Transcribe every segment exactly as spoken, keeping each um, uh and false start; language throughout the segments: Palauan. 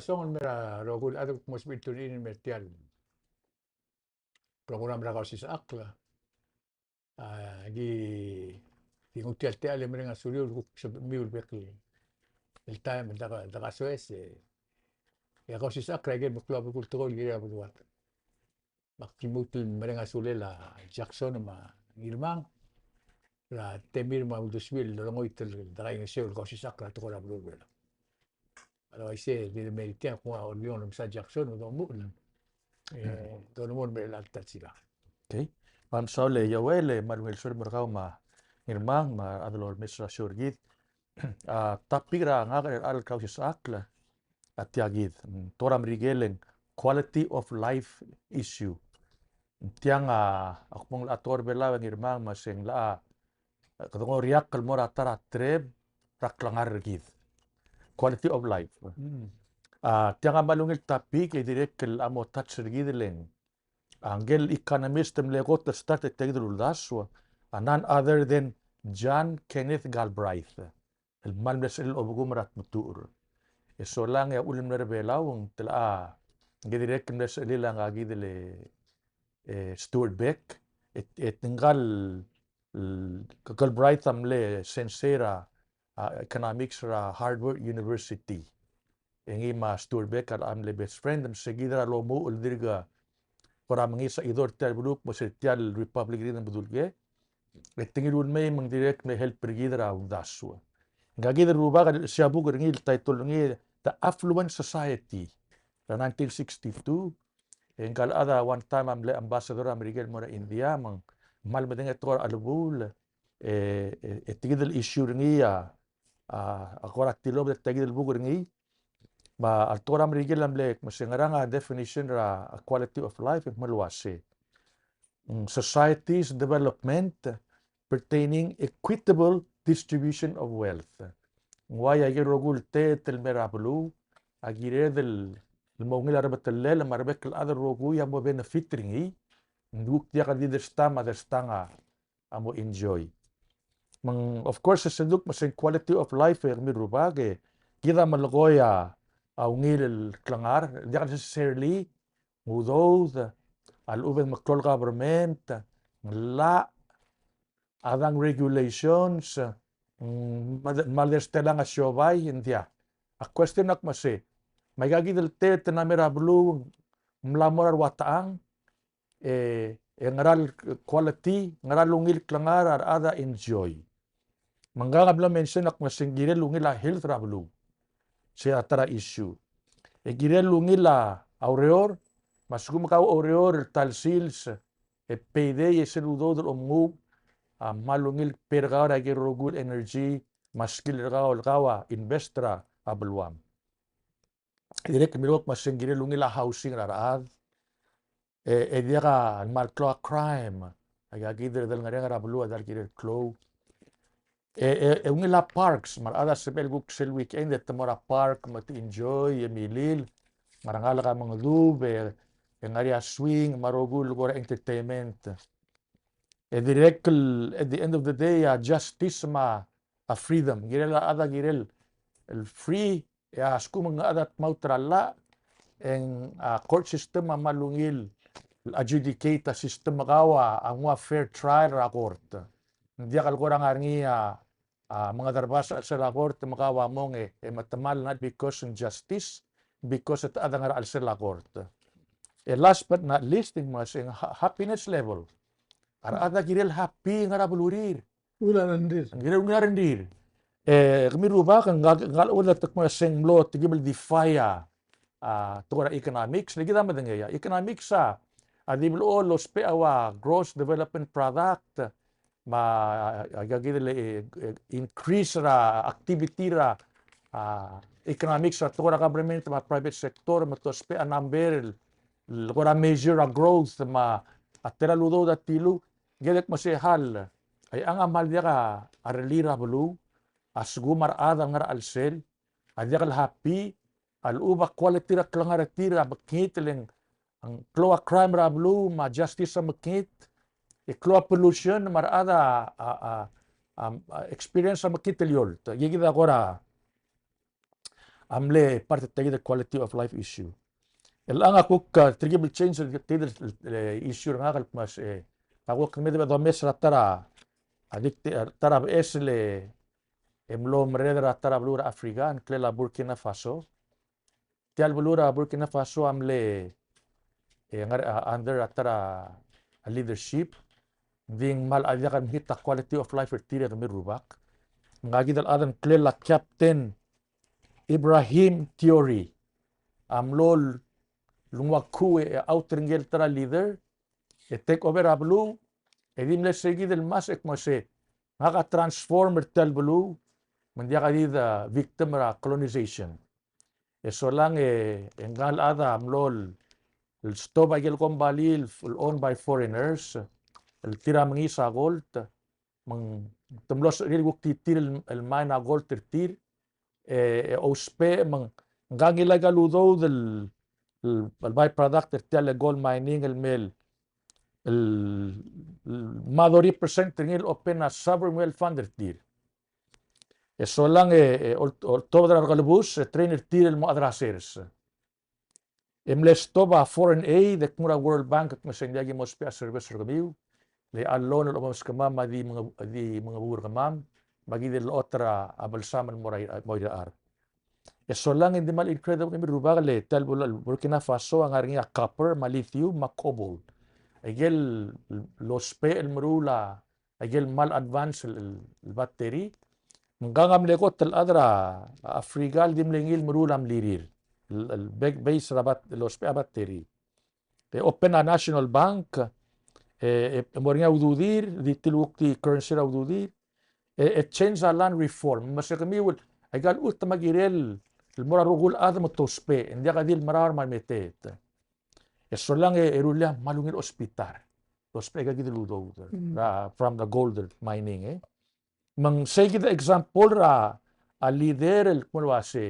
Song el mei er a rokui el chad el kmo sebechir el tune in el mei er tia el program er a Kausisechakl. A, ki, ki nguu tia el techall e mereng a suliu el kuk sebechemiu el bek el, el taem el deka, dekasoes e, e a Kausisechakl er a ikel meklou a belkul el tekoi el kirel a beluad. Me ak lmuut el mereng a sulel a Jackson me a Ngirmang er a temir me a uldesuir el longoit el dekaingeseu el Kausisechakl er a tekoi er a beluu er a Belau. Otherwise, e di le mei er tiang, kuk a Olbiong el mesa Jackson, domuchel. E, domuchel el mei er a ta el silang. Okay. Me a mesaul e Joel, e kmal ungil sueleb er kau me a Ngirmang, me a rechad el omes er a show er kid. A topic er a ngak er a Kausisechakl a tia kid. Mm, tekoi er a Merikel e ng quality of life issue. Tiang a, ak mong locha tekoi er a Belau e Ngirmang me se ng locha, kede ngoriakl el mo er a ta er a treb er a klengar er kid. Quality of life. Mm. A, tiang a kmal ungil topic e dirrek el a mo touch er kid el ng, a, ngike el economist el mle kot el start er tia kid el uldasu, a, none other than John Kenneth Galbraith. El kmal mle sechelil a obekum er a tmetuchl. E solang e a uchul me ng mle er a Belau, ng tela, a, ngike dirrek el mle sechelil a ngka kid el, e, Stuart Beck, e, e ngka el, el, Galbraith a mle sensei er a, a, economics er a Harvard University. E ngii me a Stuart Beck a mle best friend, me se kid er a lomuchel el dirk kora mengiis a ido er tia el beluu, me se tia el Republic er kid a bedul kid. E te ngiluu el mei me ng dirrek el mle help er kid er a uldasu. Ngka kid el rubak a siabuk er ngii el title er ngii The Affluent Society, er a nineteen sixty-two. E ngka el chad a one time a mle ambassador er a Merikel el mo er a India, me ng kmal medengei a tekoi er a chelebuul, e, e, e tia kid el issue er ngii a, a, a kora tilobed er tia kid el buk er ngii. Me a tekoi er a Merikel a mle, me se ngerang a definition er a quality of life, e ng mle uase, mm, society's development pertaining equitable distribution of wealth. Ng uai a ikel rokui el teet el mei er a beluu a kired el mo ungil a rebetellel me a rebek el chad el rokui a mo benefit er ngii, ng di kuk diak el di dersta me a derstang a a mo enjoy. Me ng, of course, se se duk me se ng quality of life e kemiu el rubak e kid a melekoi a ungil el klengar, diak necessarily ng udoud a lechub e ng meklou el government, ng llach, a dang regulations, mm, me a de, me a de stelang a siobai, ng diak. A question a kmo se, me aika kid el teet el mei er a beluu, ng mla mo er a rua techang, e, e ngera el quality, ngera el ungil klengar a rechad a enjoy. Me ngak a mlo mention a kmo se ng kirel ungil a health er a beluu. Se a ta er a issue. E kirel ungil a ureor, me a lsekum kau oureor er ta el sils, e payday e sel udoud el omnguu, a kmal ungil pay er kau er a ikel rokui el energy, me a skill er kau el kau a invest er a beluam. Dirrek el miluk me se ng kirel ungil a housing er a rechad. E, e diak a kmal klou a crime. Aika kid el delengerenger er a beluu a diak el kirel klou. E, e, e ungil a parks, me a rechad a sebechel kuk sel weekend e te mo er a park me te enjoy, e milil, me a rengalek a mengedub, e, e ngar er ngii a swing, me a rokui el kora entertainment. E dirrek el, at the end of the day, a justice me a freedom. Kirel a chad a kirel el free, e a lsekum ng chad a dmaut er a llach, e ng, a, court system a kmal ungil el adjudicate a system me kau a nguu a fair trial er a court. Ng diak el kora ngar er ngii a, a, mengederbas er a chelsel a court me kau a mong e, e metemall, not because ng justice, because e te chad a ngar er a chelsel a court. E last but not least, ng mo se ng ha-, happiness level. A rechad a kirel happy ngar er a belurir. Ungil a rengrir. Ng kirel ungil a rengrir. E, kemiu el rubak, ngak, ngak a uchul e te kmo se ng mlo, te kmal defy a, a, tekoi er a economics, le kid a medengei a economics a, a di blechoel el ousbech a ua gross development product, me a, a, a, kid el, e, e, increase er a activity er a, a, economics er a tekoi er a government me a private sector, me te ousbech a number el, el kora measure a growth, me a tela el udoud a tiluu, Ng dirrek me se hal, e a ng kmal diak a rellii er a beluu, a lsekum a rechad a ngar er a chelsel a diak el happy, a lechub a quality er a klengar er tir a mekngit, le ng klou a crime er a beluu, me a justice a mekngit, e klou a pollution, me a rechad a, a, a, a, a experience a mekngit el eolt. Aika kid a kora a mle part er tia kid el quality of life issue. El chelechang a kuk, a, tirke el change er tia kid el, el, el issue er ngak el kmo se, a kuk me de domes er a ta er a, a dik-, a ta er a beches el, e mlo merreder er a ta er a beluu er a Africa, a ngklel a Burkina Faso. Tia el beluu er a Burkina Faso a mle, e, ngar, a, under a ta er a leadership, ng di ng kmal a diak el mekngit a quality of life er tir e kemiu el rubak. Ngka kid el chad a ngklel a Captain Ibrahim Traoré a mlo lenguu a coup e out er ngii el ta er a leader, e take over a beluu, e di mle sei kid el mask el kmo se, ngak a transform er tia el beluu, me ng diak a di de victim er a colonization. E solang e, e ngka el chad a mlo el, el stop a ikel kombalii el, el owned by foreigners, el tir a mengiis a gold, me ng te mlo sebechir el kuk di tir el, el mine a gold er tir, e, e ousbech, me ng, ngka ngilai a ikel udoud el, el, el byproduct er tia el gold mining el mei el, el, el mo thirty percent er ngii el open a sovereign wealth fund er tir. E solang e, e, ol-, oltobed er a rekelebus, e train er tir el mo chad er a sers. E mle stop a foreign aid, e kmo er a World Bank, e kmo se ng diak ki mo ousbech a service er kemiu, le a loan el omeskemam a di menge-, di mengebuul er kemam, me aki di locha er a belsam el mo er a, mo er a chad. E solang e ng di kmal incredible, kemiu el rubak, le tia el Bur-, Burkina Faso a ngar er ngii a copper, me a lithium, me a cobalt. Aike el lousbech el meruul a aike el kmal advance el, el, el battery. Me ngka a mle kot el chad er a Africa el di mle ngii el meruul a mlirir. El, el big base er a bat-, el lousbech a battery. E open a national bank, e, e, e mo er ngii a ududir, di tir el kuk di currency er a ududir, e, e change a land reform. Me se kemiu el, aika el chutem a kirel, el mo er a rokui el chad me te ousbech, e ng diak a di el merael me a remeteet. E solang e, e rullii a kmal ungil hospital. Lousbech aika kid el udoud, mm, er a, from the gold mining, e. Me ng sei kid a example er a, a leader el kmo el uase,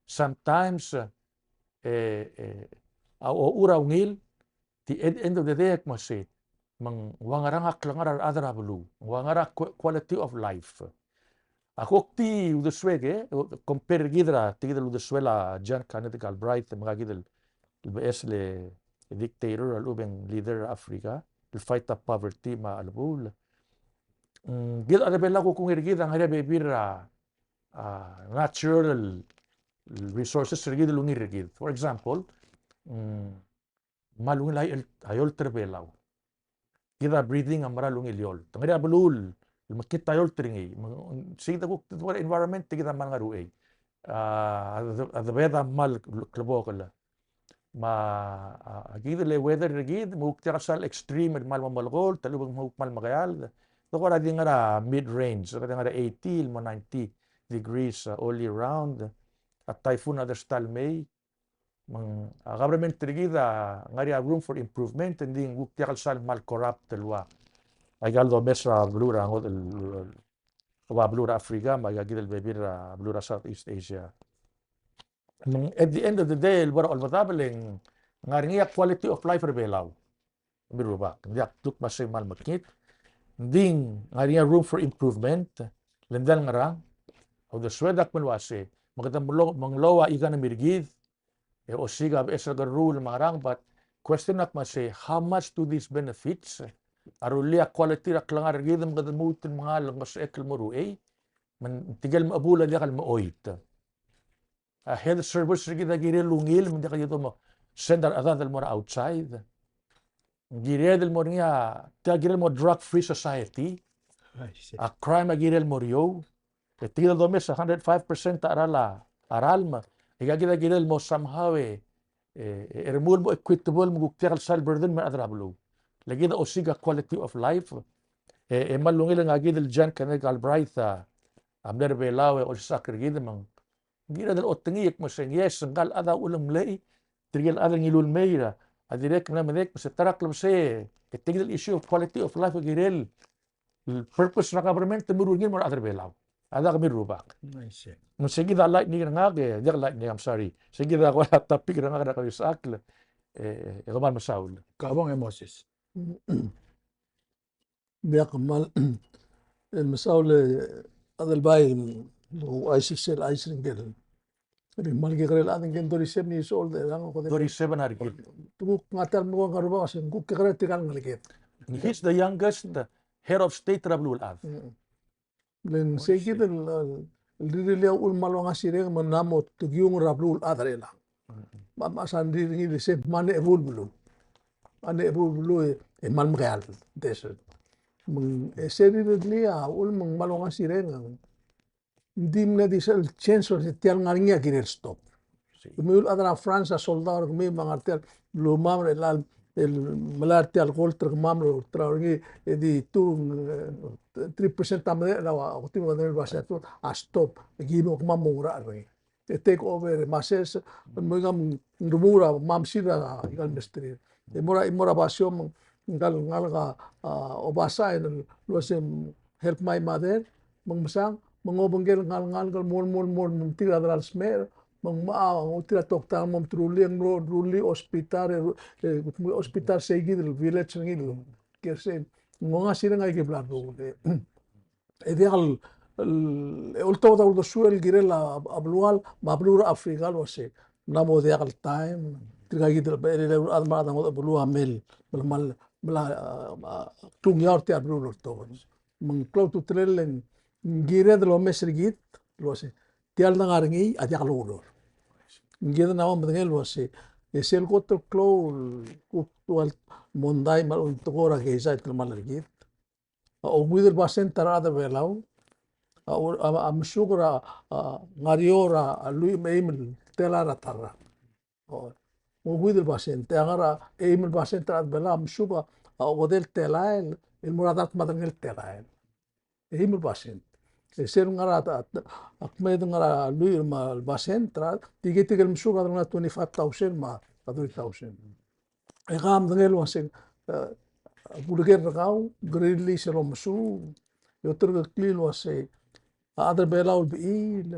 sometimes, e, e, a, o, ura ungil, the end, end of the day, kmo se, me ng ua ngerang a klengar er a rechad er a beluu, ua ngerang a qua-, quality of life. A kuk di uldesuek, e, compare er kid er a, tia kid el uldesuel a John Kenneth Galbraith, me ngka kid el, el beches el dictator, a lechub e ng leader er a Africa, el fight a poverty me a chelebuul. Mm, kid a chad er a Belau a kuk ungil er kid a ngar er ngii a bebil er a, a, natural resources er kid el ungil er kid. For example, mm, kmal ungil a, a eolt er a Belau. Kid a breeding a mera el ungil eolt. Ngar er ngii a beluu el mekngit a eolt er ngii. Me ng, sei kid a kuk, kuk environment e kid a kmal ngar er a uchei. A, a de-, a debed a kmal klebokel. Me a, a kid el weather er kid, me kuk diak el sal extreme el kmal mo melekolt, a lechub e ng kmal mekeald. Ng kora di ngar er a mid range, ng kora di ngar er a eighty el mo ninety degrees, a, all year round. A typhoon a dersta el mei. Me ng, a, government er kid a ngar er ngii a room for improvement, e ng di kuk diak el sal kmal corrupt el ua aika el domes er a beluu er a ngodech el, el, ua beluu er a Africa, me aika kid el bebil er a beluu er a Southeast Asia. Me ng, at the end of the day, el bo er a olbedabel e ng ngar er ngii a quality of life er a Belau. Kemiu el rubak, ng diak duk me sei kmal mekngit. Ng di ngar er ngii a room for improvement, le ng diak el ngerang. A uldesued a kmo el uase, me kede mlo-, menglou a economy er kid, e osiik a beches el kerruul me a ngerang, but question a kmo se, how much do these benefits a rullii a quality er a klengar er kid me kede lmuut el mengal el ngesechek el mo er a uchei, me ng tirke el mechebul a diak el mechoit. A health service er kid a kirel ungil, me ng diak di mo send a rechedad el mo er a outside. Ng kired el mo er ngii a, tia kirel el mo drug free society. I see. A crime a kirel el mo er eou. E tia kid el domes a hundred five percent a cheral a, a ralm. E aika kid a kirel el mo somehow e, e, e remuul el mo equitable me kuk diak el sal burden me a rechad er a beluu. Le kid a osiik a quality of life. E, e kmal ungil ngka kid el John Kenneth Galbraith a, a mle er a Belau e olsisechakl er kid me ng Ng kired el otengii e kmo se ng yes, ngka el chad a uchul e ng mlei, tirke el chad el ngiluu el mei er a, a dirrek el mla medengei, kmo se ta er a klebesei, e tia kid el issue of quality of life a kirel, el purpose er a government el meruul er ngii el mo er a rechad er a Belau. A dak kemiu el rubak. I see. Me se kid a lightning er ngak, e, diak lightning, I'm sorry. Se kid a kora topic er ngak er a klebesei, e, e, e kmal mesaul. Ka bong e Moses. Diak kmal, e mesaul e Adelbai, me uaisei sel chais er ngike el Ng di kmal kekerei el chad, ng thirty-seven years old, e ng ko de thirty-seven a rekil. Te kuk ngar tia el mlo ngar er a rubak, se ng kuk kekerei tirka el ngeleked. He's the youngest head of state er a beluulechad. Mm. Le ng sei kid el, el, el rirellii a uchul me ng mlo ngasireng me ng mla mo tekiung er a beluulechad er chelechang. Me, me a sandrir er ngii el se ng mla mo beluu. A mo beluu e, e kmal mekeald, desert. Me ng, e se rirellii a uchul me ng mlo ngasireng, ng di mle di sel chance el se tia el ngar er ngii a kirel stop. Kemiu el chad er a France a soldau er kemiu me a ngar tia el lumam er chelechang, el melai er tia el gold er kemam el olterau er ngii, e di tu, e, three percent a medechel a ua, a ultimo a medechel el basio a stop, e ki mo kemam mo oungerachel er ngii. E take over, e mases, el mo ikang remuul a mamsir a ikal mesterir. E mo er a, e mo er a basio me ng kal ngalek a, a, Obasa el uase help my mother, me ng mesang, me ng obengkel ngal, ngalek el mo, mo, mo, mo tir a delal smecher, me ng mo, a, mo tir a tokta, mo truly, mo truly hospital, e, e, hospital sei kid el village er ngii el, ke se, ng ngasireng a ikal bla, e, e diak el, el, e oltobed a uldesuel el kirel a, a belual, me a beluu er a Africa el uase ng mla mo diak el taem, tirka kid el, el, el, el, a, a, a, beluu a mel, mel, mel, mel, a, a, klungiaol er tia el beluu el oltobed. Me ng klou a ultutelel e ng kired el omes er kid el uase tia el dengar er ngii a diak loureor. Ng kired el mo medengei el uase, e sel kot el klou el kuk ua el mondai me a lechub e ng tekoi er a keizai el kmal er kid, a okeuid el basent er a rechad er a Belau a, a, a mesuk er a, a, ngar er eou er a lluich me a eim el telael er a ta el rak. O, okeuid el basent, e a ngar er a eim el basent er a rechad er a Belau a mesuk a, a okedei el telael el mo er a dart me a derengel el telael. Eim el basent. E sel ngar er a, a, a kmeed el ngar er a lluich me a basent er a, tirke, tirke el mesuk a ngar er a twenty-five thousand me a thirty thousand. E ke medengei el uaseng, e, kuleker er kau, ng kirel sel omesuub, e oterekeklii el uasei, a chad er a Belau el bechiil,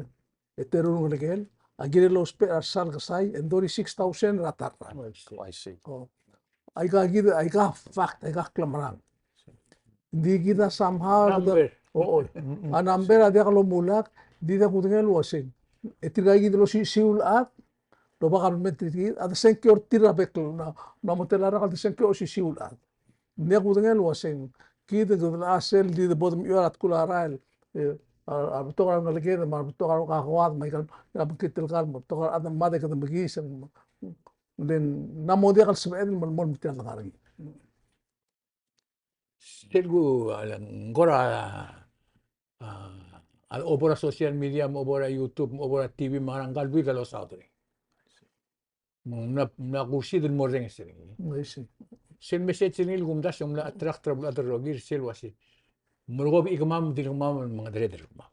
e teru el ngelekel, a kirel el ousbech er a resal kesai, e ng thirty-six thousand er a ta el rak. I see. I see. O. Aika kid, aika fact, aika klemerang. Ng di kid a somehow, number. O, o. A number a diak lomulak, ng di diak kudengei el uaseng. E tirka kid el osisiu el chad, el oba government er kid, a desengkio er tir er a bek el, ng mla, ng mla mo tela el rak el desengkio osisiu el chad. Ng diak kudengei el uaseng, kid a kede locha sel di de bo demechiu er a tkul a rael, e, a, a rebetok er a rengeleked, me a rebetok er a kakoad, me aika, aika mekngit el kar, me a rebetok er a rechad el mad e kede mekiis, e ng, le ng mla mo diak el sebeched el melemolem tia el ngar er ngii. Sel ku, a, ng kora, a, a, obo er a social media, me obo er a YouTube, me obo er a T V, me a ngerang, ngka el buik a losaod er ngii. Me ng mla, mla kursid el mo orrenges er ngii. I see. Sel message er ngii el kumdasu e ng mla attract er a beluulechad el rokir sel uasei, melekoi a bechik er kemam, dirk kemam el mengedereder er kemam.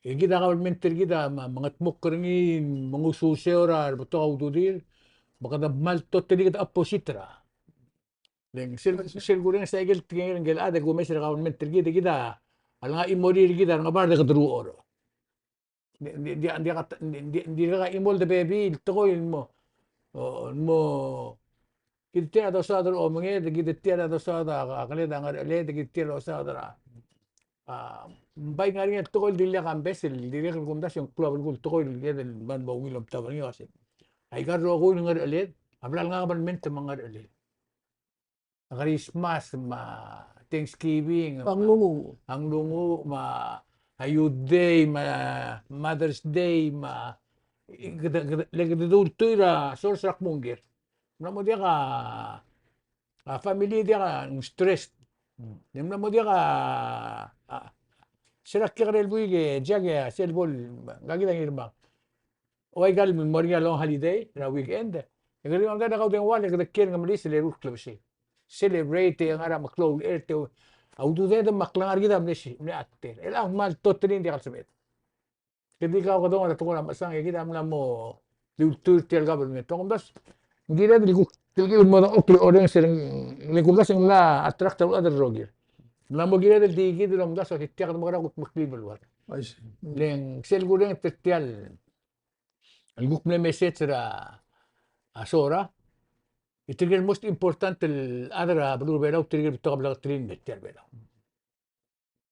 E kid a government er kid a me, mengedmokl er ngii, mengususeu er a rebetok a ududir, me kede kmal totally kede opposite er a. Le ng sel, sel kurrenges a ikel tekingel ngike el chad e kumes er a government er kid, e kid a lengai a chimorir er kid a rengebard e kede ruchorech. Ng di, ng di, ng di, ng di, ng di, ng dirkak a chimo el de bebil el tekoi el mo, o, el mo, kid tia a dosaod er a omenged, kid tia a dosaod a keled a ngercheled, kid tia a dosaod er a, a, ng bai ngar er ngii a tekoi el dirkak a mbes el, dirrek el kumdasu e ng klou a belkul el tekoi el kede mla mo ungil el omtab er ngii el uasei, aika el rokui el ngercheled a bla lengai a government me a ngercheled. A Christmas, me a Thanksgiving, me a nglunguuch, me a Youth Day, me a Mother's Day, me a, kede, kede, le kede di ultuil er a source er a kmo ngker. Ng mla mo diak a, a family diak a stress. Ng mla mo diak a, a, se er a kekerei el buik e Jack e sel bo el, ngka kid a Ngirmang. Ua ikal mo er ngii a long holiday er a weekend. E kede mla mtang er a kaudengua e kede kiei er a Ngemelis el eru el klebesei. Celebrate e ngar er a meklou el chert e a ududed me a klengar er kid a mle si, mle actor. E chelechang kmal totally ng diak el sebeched. Kede di kau kede onger a tekoi er a mechesang e kid a mla mo di ultuil er tia el government. Te kumdasu, ng kired el kuk telkib el mo dengchokl el orrenges er ngii, le kumdasu e ng mla attract a rechad el rokir. Ng mla mo kired el di kid el omdasu a tia kede mekerang e kudmeklii el beluad. I see. Le ng sel kurrenges er tia el el kuk mle message er a, a Sora, e tirke el most important el chad er a beluu er a Belau, tirke el betok a bleketelir el mei er tia el Belau.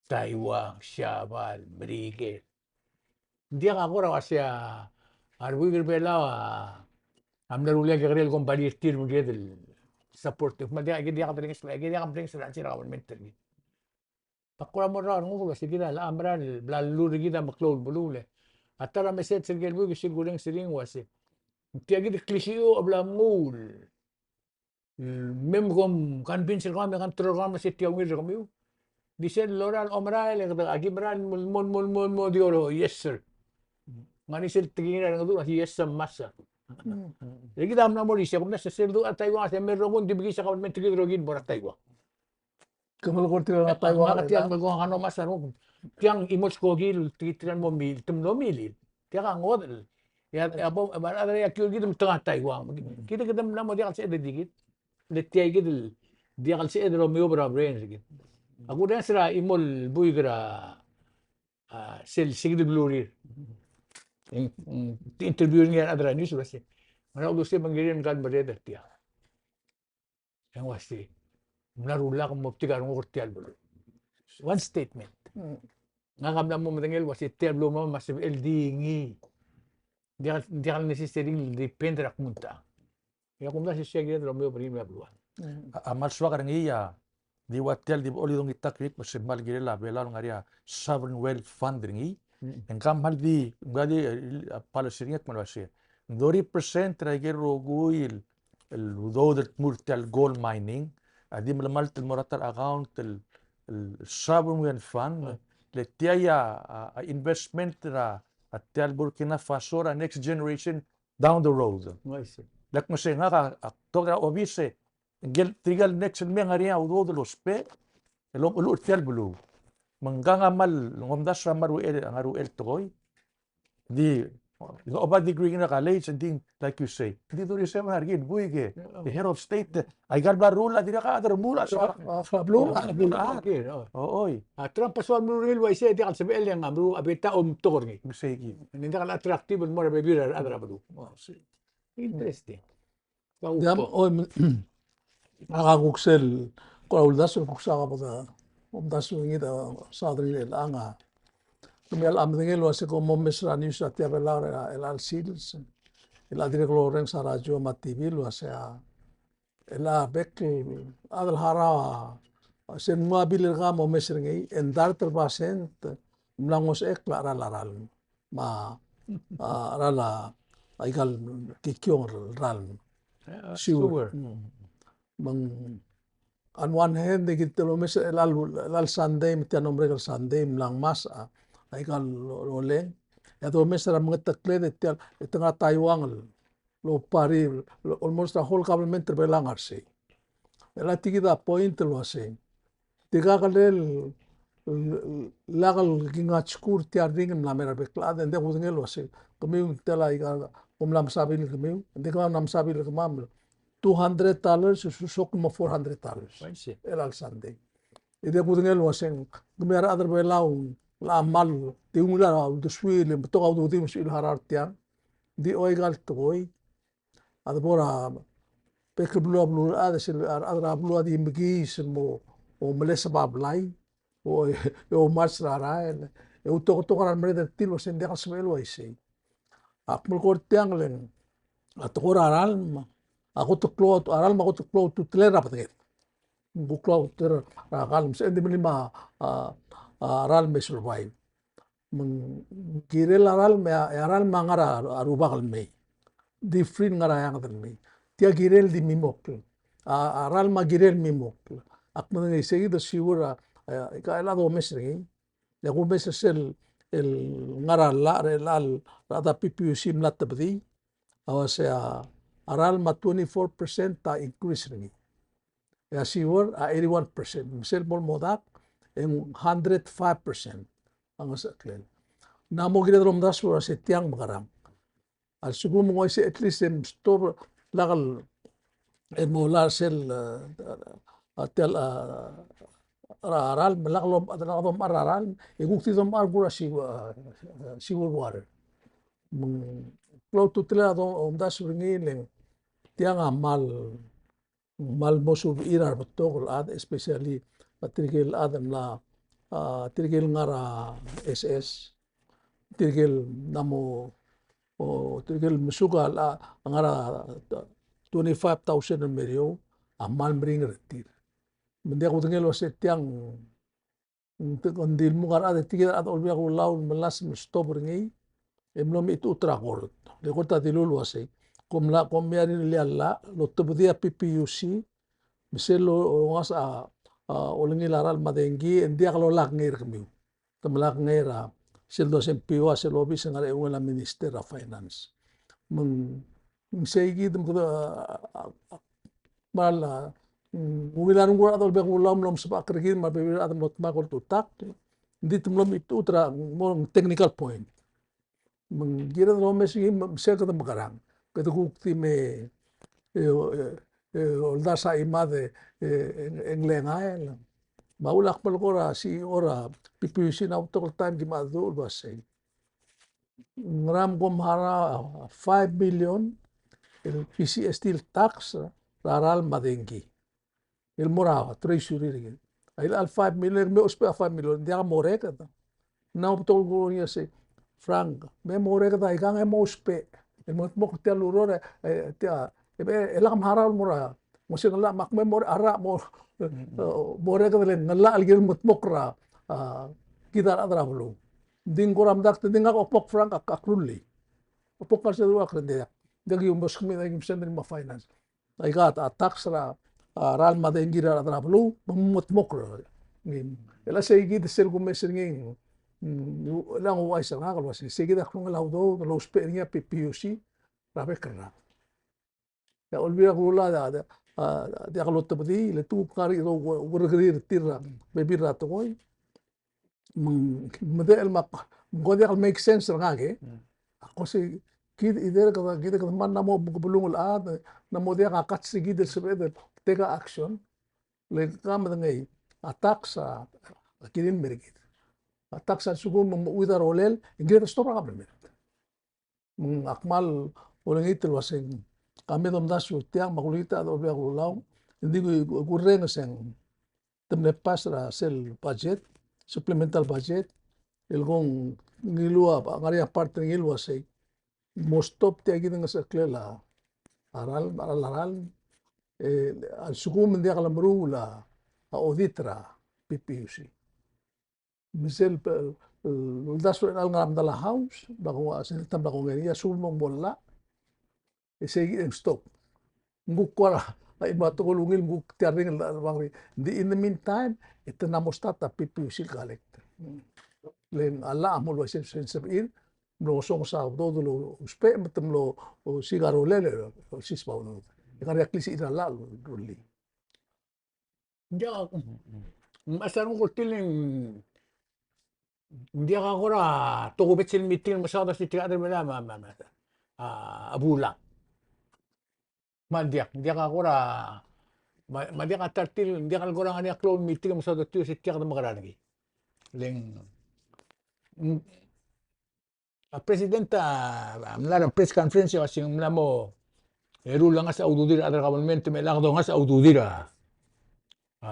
Taiwan, Siabal, Merikel. Ng diak a kora uasei a rebuik er Belau a mla rullii a kekerei el company er tir me ng kired el support. Me ng diak, diak a mrenges, diak a mrenges er a chelsel a government er kid. Ak kora mo er a renguk el uasei kid a mera el bla lluut er kid a meklou el beluu le a ta er a message er ngike el buik e sel kurenges er ngii el uasei, tia kid el klisiich a bla mnguu el me kom convince er kau me control er kau me se tia ungil er kemiu. Di sel lorael el omerael e kede aki merael el mo, mo, mo, mo, mo di olo, yes sir. Ngar er ngii sel tekingir a rengeduk el uasei yes sir, masa. E kid a mla mo er isei, kom mla sesei el duch er a Taiwan, se mei el rokui, ng di mekiis a kabelment er kid el rokui el mo er a Taiwan. Ke melekoi er tir a Taiwan. Ngak a tia el melekoi a ngak a no masa er ngak. Tiang chimo el skoki el tir a mo milil, te mlo milil. Tiang a ngodech el. E a, e a bo, e a rechad er a kiu er kid me te ngar er a Taiwan. Kid a kede mla mo diak el sebeched el di kid. Le tia kid el diak el sebeched el omeob er a brain er kid. Ak kurenges er a chimo el buik er a, a, sel, sel kid el blurir. Ng, ng, interview er ngii a rechad er a news el uasei, ngera uldesuel me ng kirir el ngar er a merreder er tia. E ng uasei, ng mla rullak el mo betik a renguk er tia el beluu. One statement. Mm. Ngak a mla mo medengei el uasei tia el beluu me a sebechel di ngii. Diak, diak el necessary el depend er a kmo ng ta. E a kumdasu e sei a kired el omeob er ngii el beluu. Mm. A, a kmal soak er ngii a, di ua tia el di bo el dongitakl er ngii me se kmal kirel a Belau el ngar er ngii a sovereign wealth fund er ngii. Mm. E ng kmal di, ng di, a policy er ngii a kmal uasei, thirty percent er a ikel rokui el el udoud el tmuu er tia el gold mining a di melemalt el mo er a ta el account el, el sovereign wealth fund, le tia a, a, a investment er a, a tia el Burkina Faso er a next generation down the road. Le ak mesei ngak a, a, tok er a obis e, ngike el, tirke el next el mei a ngar er ngii a udoud el ousbech el omecheluch er tia el beluu. Me ngkang a kmal, ng omdasu a kmal uchei, a ngar er a uchei el tekoi. Di, di oba degree er ngii er a college, and then, like you say, di thirty-seven a rekil el buik e, the head of state, aika el bla lerullii a dirrek a chad er a remuul a, a, a, a, beluu a, a, oi. A Trump a soal meruul er ngii el uaisei, diak el sebechel e ng meruul a beta omtok er ngii. Ng sei kid. Ng diak el attractive el mo er a bebil er a rechad er a beluu. Interesting. Diak, oi, me-, a kuk sel, kora uldasu el kuk soak a bo de omdasu er ngii a saod er ngii el chang a. Kemiu a medengei el uasei kom omes er a news er a tia Belau er a, el chelecha el sils. El a dirrek el orrenges a radio me a T V el uasei a, el a bek el chad el harau a, sel nguu a bill er kau a mo omes er ngii, e ng dart el basent, ng mla ngosechekl a cheral a ralm. Me a, a, cheral a, aika el kikiong el ralm. Eh, sewer. Sewer. Mm. Me ng, on one hand, e kid el omes er a chelecha el, chelecha el Sunday, me tia el mlo merek el Sunday, me ng mla ngmasech a, aika el oleng. E a domes er a mengetekled e tia, e te ngar er a Taiwan el, el oupar er, el, almost a whole government er a Belau a ngar er sei. El a tia kid a point el uasei, tirka el, el, el, lak el kingachkur tia el ringel el mla mer a rebek el chad, e ng diak kudengei el uasei, kemiu ng tela aika, kom mla mesabil kemiu, ng di kemam mla mesabil kemam, two hundred dollars, e soak el mo four hundred dollars. Uaisei. Er a chelecha el Sunday. E diak kudengei el uasei, kemiu a rechad er a Belau, a kmal, di ungil a uldesuir, e betok a ududir me sebechir el harau er tiang, di ua aika el tekoi, a debo er a bek el beluu a beluulechad, e sel a rechad er a beluu a di mekiis el mo, mo meleseb a blai, o, e oumars er a rael, e outoketok er a remerreder er tir el uasei ng diak el sebechel el uaisei. Ak melekoi er tiang le ng, a tekoi er a ralm, a kot el klou, a ralm a kot el klou a ultutelel er a bedenged. Ng klou a ultutelel er a ralm, se ng di melim a, a, a ralm e survive. Me ng kirel a ralm, e a, e a ralm a ngar er a, a rubak el mei. Di free el ngar er a eanged el mei. Tia kirel di mimokl. A, a ralm a kirel mimokl. Ak medengei sei kid el sewer a, a, aika el a domes er ngii. E a kumes er sel, el ngar er a llach, er a llach, er a P P U C el mla tebedii. A uasei a, a ralm a twenty-four percent a increase er ngii. E a sewer a eighty-one percent. Me sel bo el mo dak, e ng hundred five percent a ngesecheklel. Ng mo kired el omdasu er a se tiang mekerang. A lsekum ng uaisei at least e mstop lak el, e mo lak sel, e, a tia el, e, er a ralm, me lak lom-, lak domechar a ralm, e kuk di domechar kuk er a sewer, e, sewer water. Me ng klou a ultutelel a do-, omdasu er ngii le ng tiang a kmal, kmal mo sebechir a rebetok el chad, especially a tirke el chad el mla, a, tirke el ngar er a S S. tirke el mla mo, o, tirke el mesuk a, a ngar er a twenty-five thousand el meriou a kmal meringel er tir. Me ng diak kudengei el uasei tiang, ng di lmuk a rechad e tirke el chad er a Olbiil er a Kelulau el melasem el stop er ngii, e mlo mechitechut er a kort. Le kort a dilu el uasei, kom mla, kom mla er ngii el llach, lotebedii a P P U C, me sel lo, longasech a, a, olengil a ralm me a dengki, e ng diak lolak ngei er kemiu. Te melak ngei er a, sel doseng piua sel obis e ngar er a eungel a Minister er a Finance. Me ng, me ng seikid me kede, a, a, a, kmal, a, ng ungil a renguk er a rechad er a Olbiil er a Kelulau el mlo mesebechakl er kid me a rebebil er a rechad el mlo dmak el oltutakl. Ng di te mlo mechitechut er a mo technical point. Me ng kired el omes er ngii me sel kede mekerang. Kede kuk di me, e, e, e, oldars a chimad e, e, e ng lengai el. Me a ulak melekoi er a C E O er a P P U C er a betok el taem ki mla dmu el uasei, ngera me kom harau a five million el P G S T el tax er a ralm me a dengki el mo er a treasury er kid. A ilecha el five million, me ousbech a five million, ng diak a mo reked. Ng mla mo betok el kuk ngii a sei, Frank, me mo reked a ikang e mo ousbech. El mo, mo tia el ureor, e, tia, e, e lak mharau el mo er a, mo sei ng llach me ak me mo er a, mo, e, mo reked el ng llach el kirel mo dmokl er a, a, kid a rechad er a beluu. Ng di ng kora medakt e ng di ngak a obok Frank ak, ak rullii. Obok ngar er sel uak er a diak. Diak, ki omes kemiu, aki msend er ngii me a finance. Aika a tax er a, a, ralm me a dengki er a rechad er a beluu, me ng mo dmokl er ngii. El a seikid sel kumes er ngii, mm, el a ng ouchais er ngak el uasei, seikid a klungel a udoud el ousbech er ngii a P P U C er a bek el rak. E a Olbiil er a Kelulau a, a, a diak lotebedii, le te kuk ngar er ngii a urekerir er tir er a bebil er a tekoi. Me ng, medechel me ak, me ng ko diak el make sense er ngak e. Mm. Ak ko sei, kid either kede, kid kede mla mo belungel a, ng mo diak a kats er kid el sebeched el take a action, le ka medengei a tax a, a kirir el mer kid. A tax a lsekum me ng mo chuid a rolel, e ng kired el stop er a government. Me ng ak kmal olengit el uasei, ka me domdasu er tiang, me ak olengit a Olbiil er a Kelulau, e ng di ku, ku, kurrenges e ng te mle pass er a sel budget, supplemental budget, el kmo ng ngiluu a, ngar er ngii a part er ngii el uasei, mo stop tia kid el ngesecheklel a ralm, a ralm, a ralm, e, a lsekum ng diak lemeruul a audit er a P P U C. Me sel, e, uldasu er a ngar er a medal a House, bla ko, a Senate bla ko ngar er ngii a lsekum ng mo llach, e sei e ng stop. Ng kuk kora, a, me a tekoi el ungil, me ng kuk tia el ringel el ngar er ngii. Di in the meantime, e te mla mo start a P P U C el collect. Le ng a llach a mo el uaisei, sel sebechir, mlo ngesonges a udoud el ousbech, me te mlo, o, siik a rolel, o, siseb a udoud. E ngar er ngii a klisichir a llach el rullii. Ng diak, mm, mm. Ng diak a kora tokubets el meeting el mesaod er tirka el chad er a, me a, me a, me a, a, a bulang. Me ng diak, ng diak a kora, me a, me ng diak a ta er tir, ng diak a kora ngar er ngii a klou el meeting el mesaod er tir el uasei tia kede mekerang er ngii. Le ng, mm, a president a, a mla er a press conference e uasei ng mla mo eru el ngasech a ududir a rechad er a government me a lak dongasech a ududir a, a,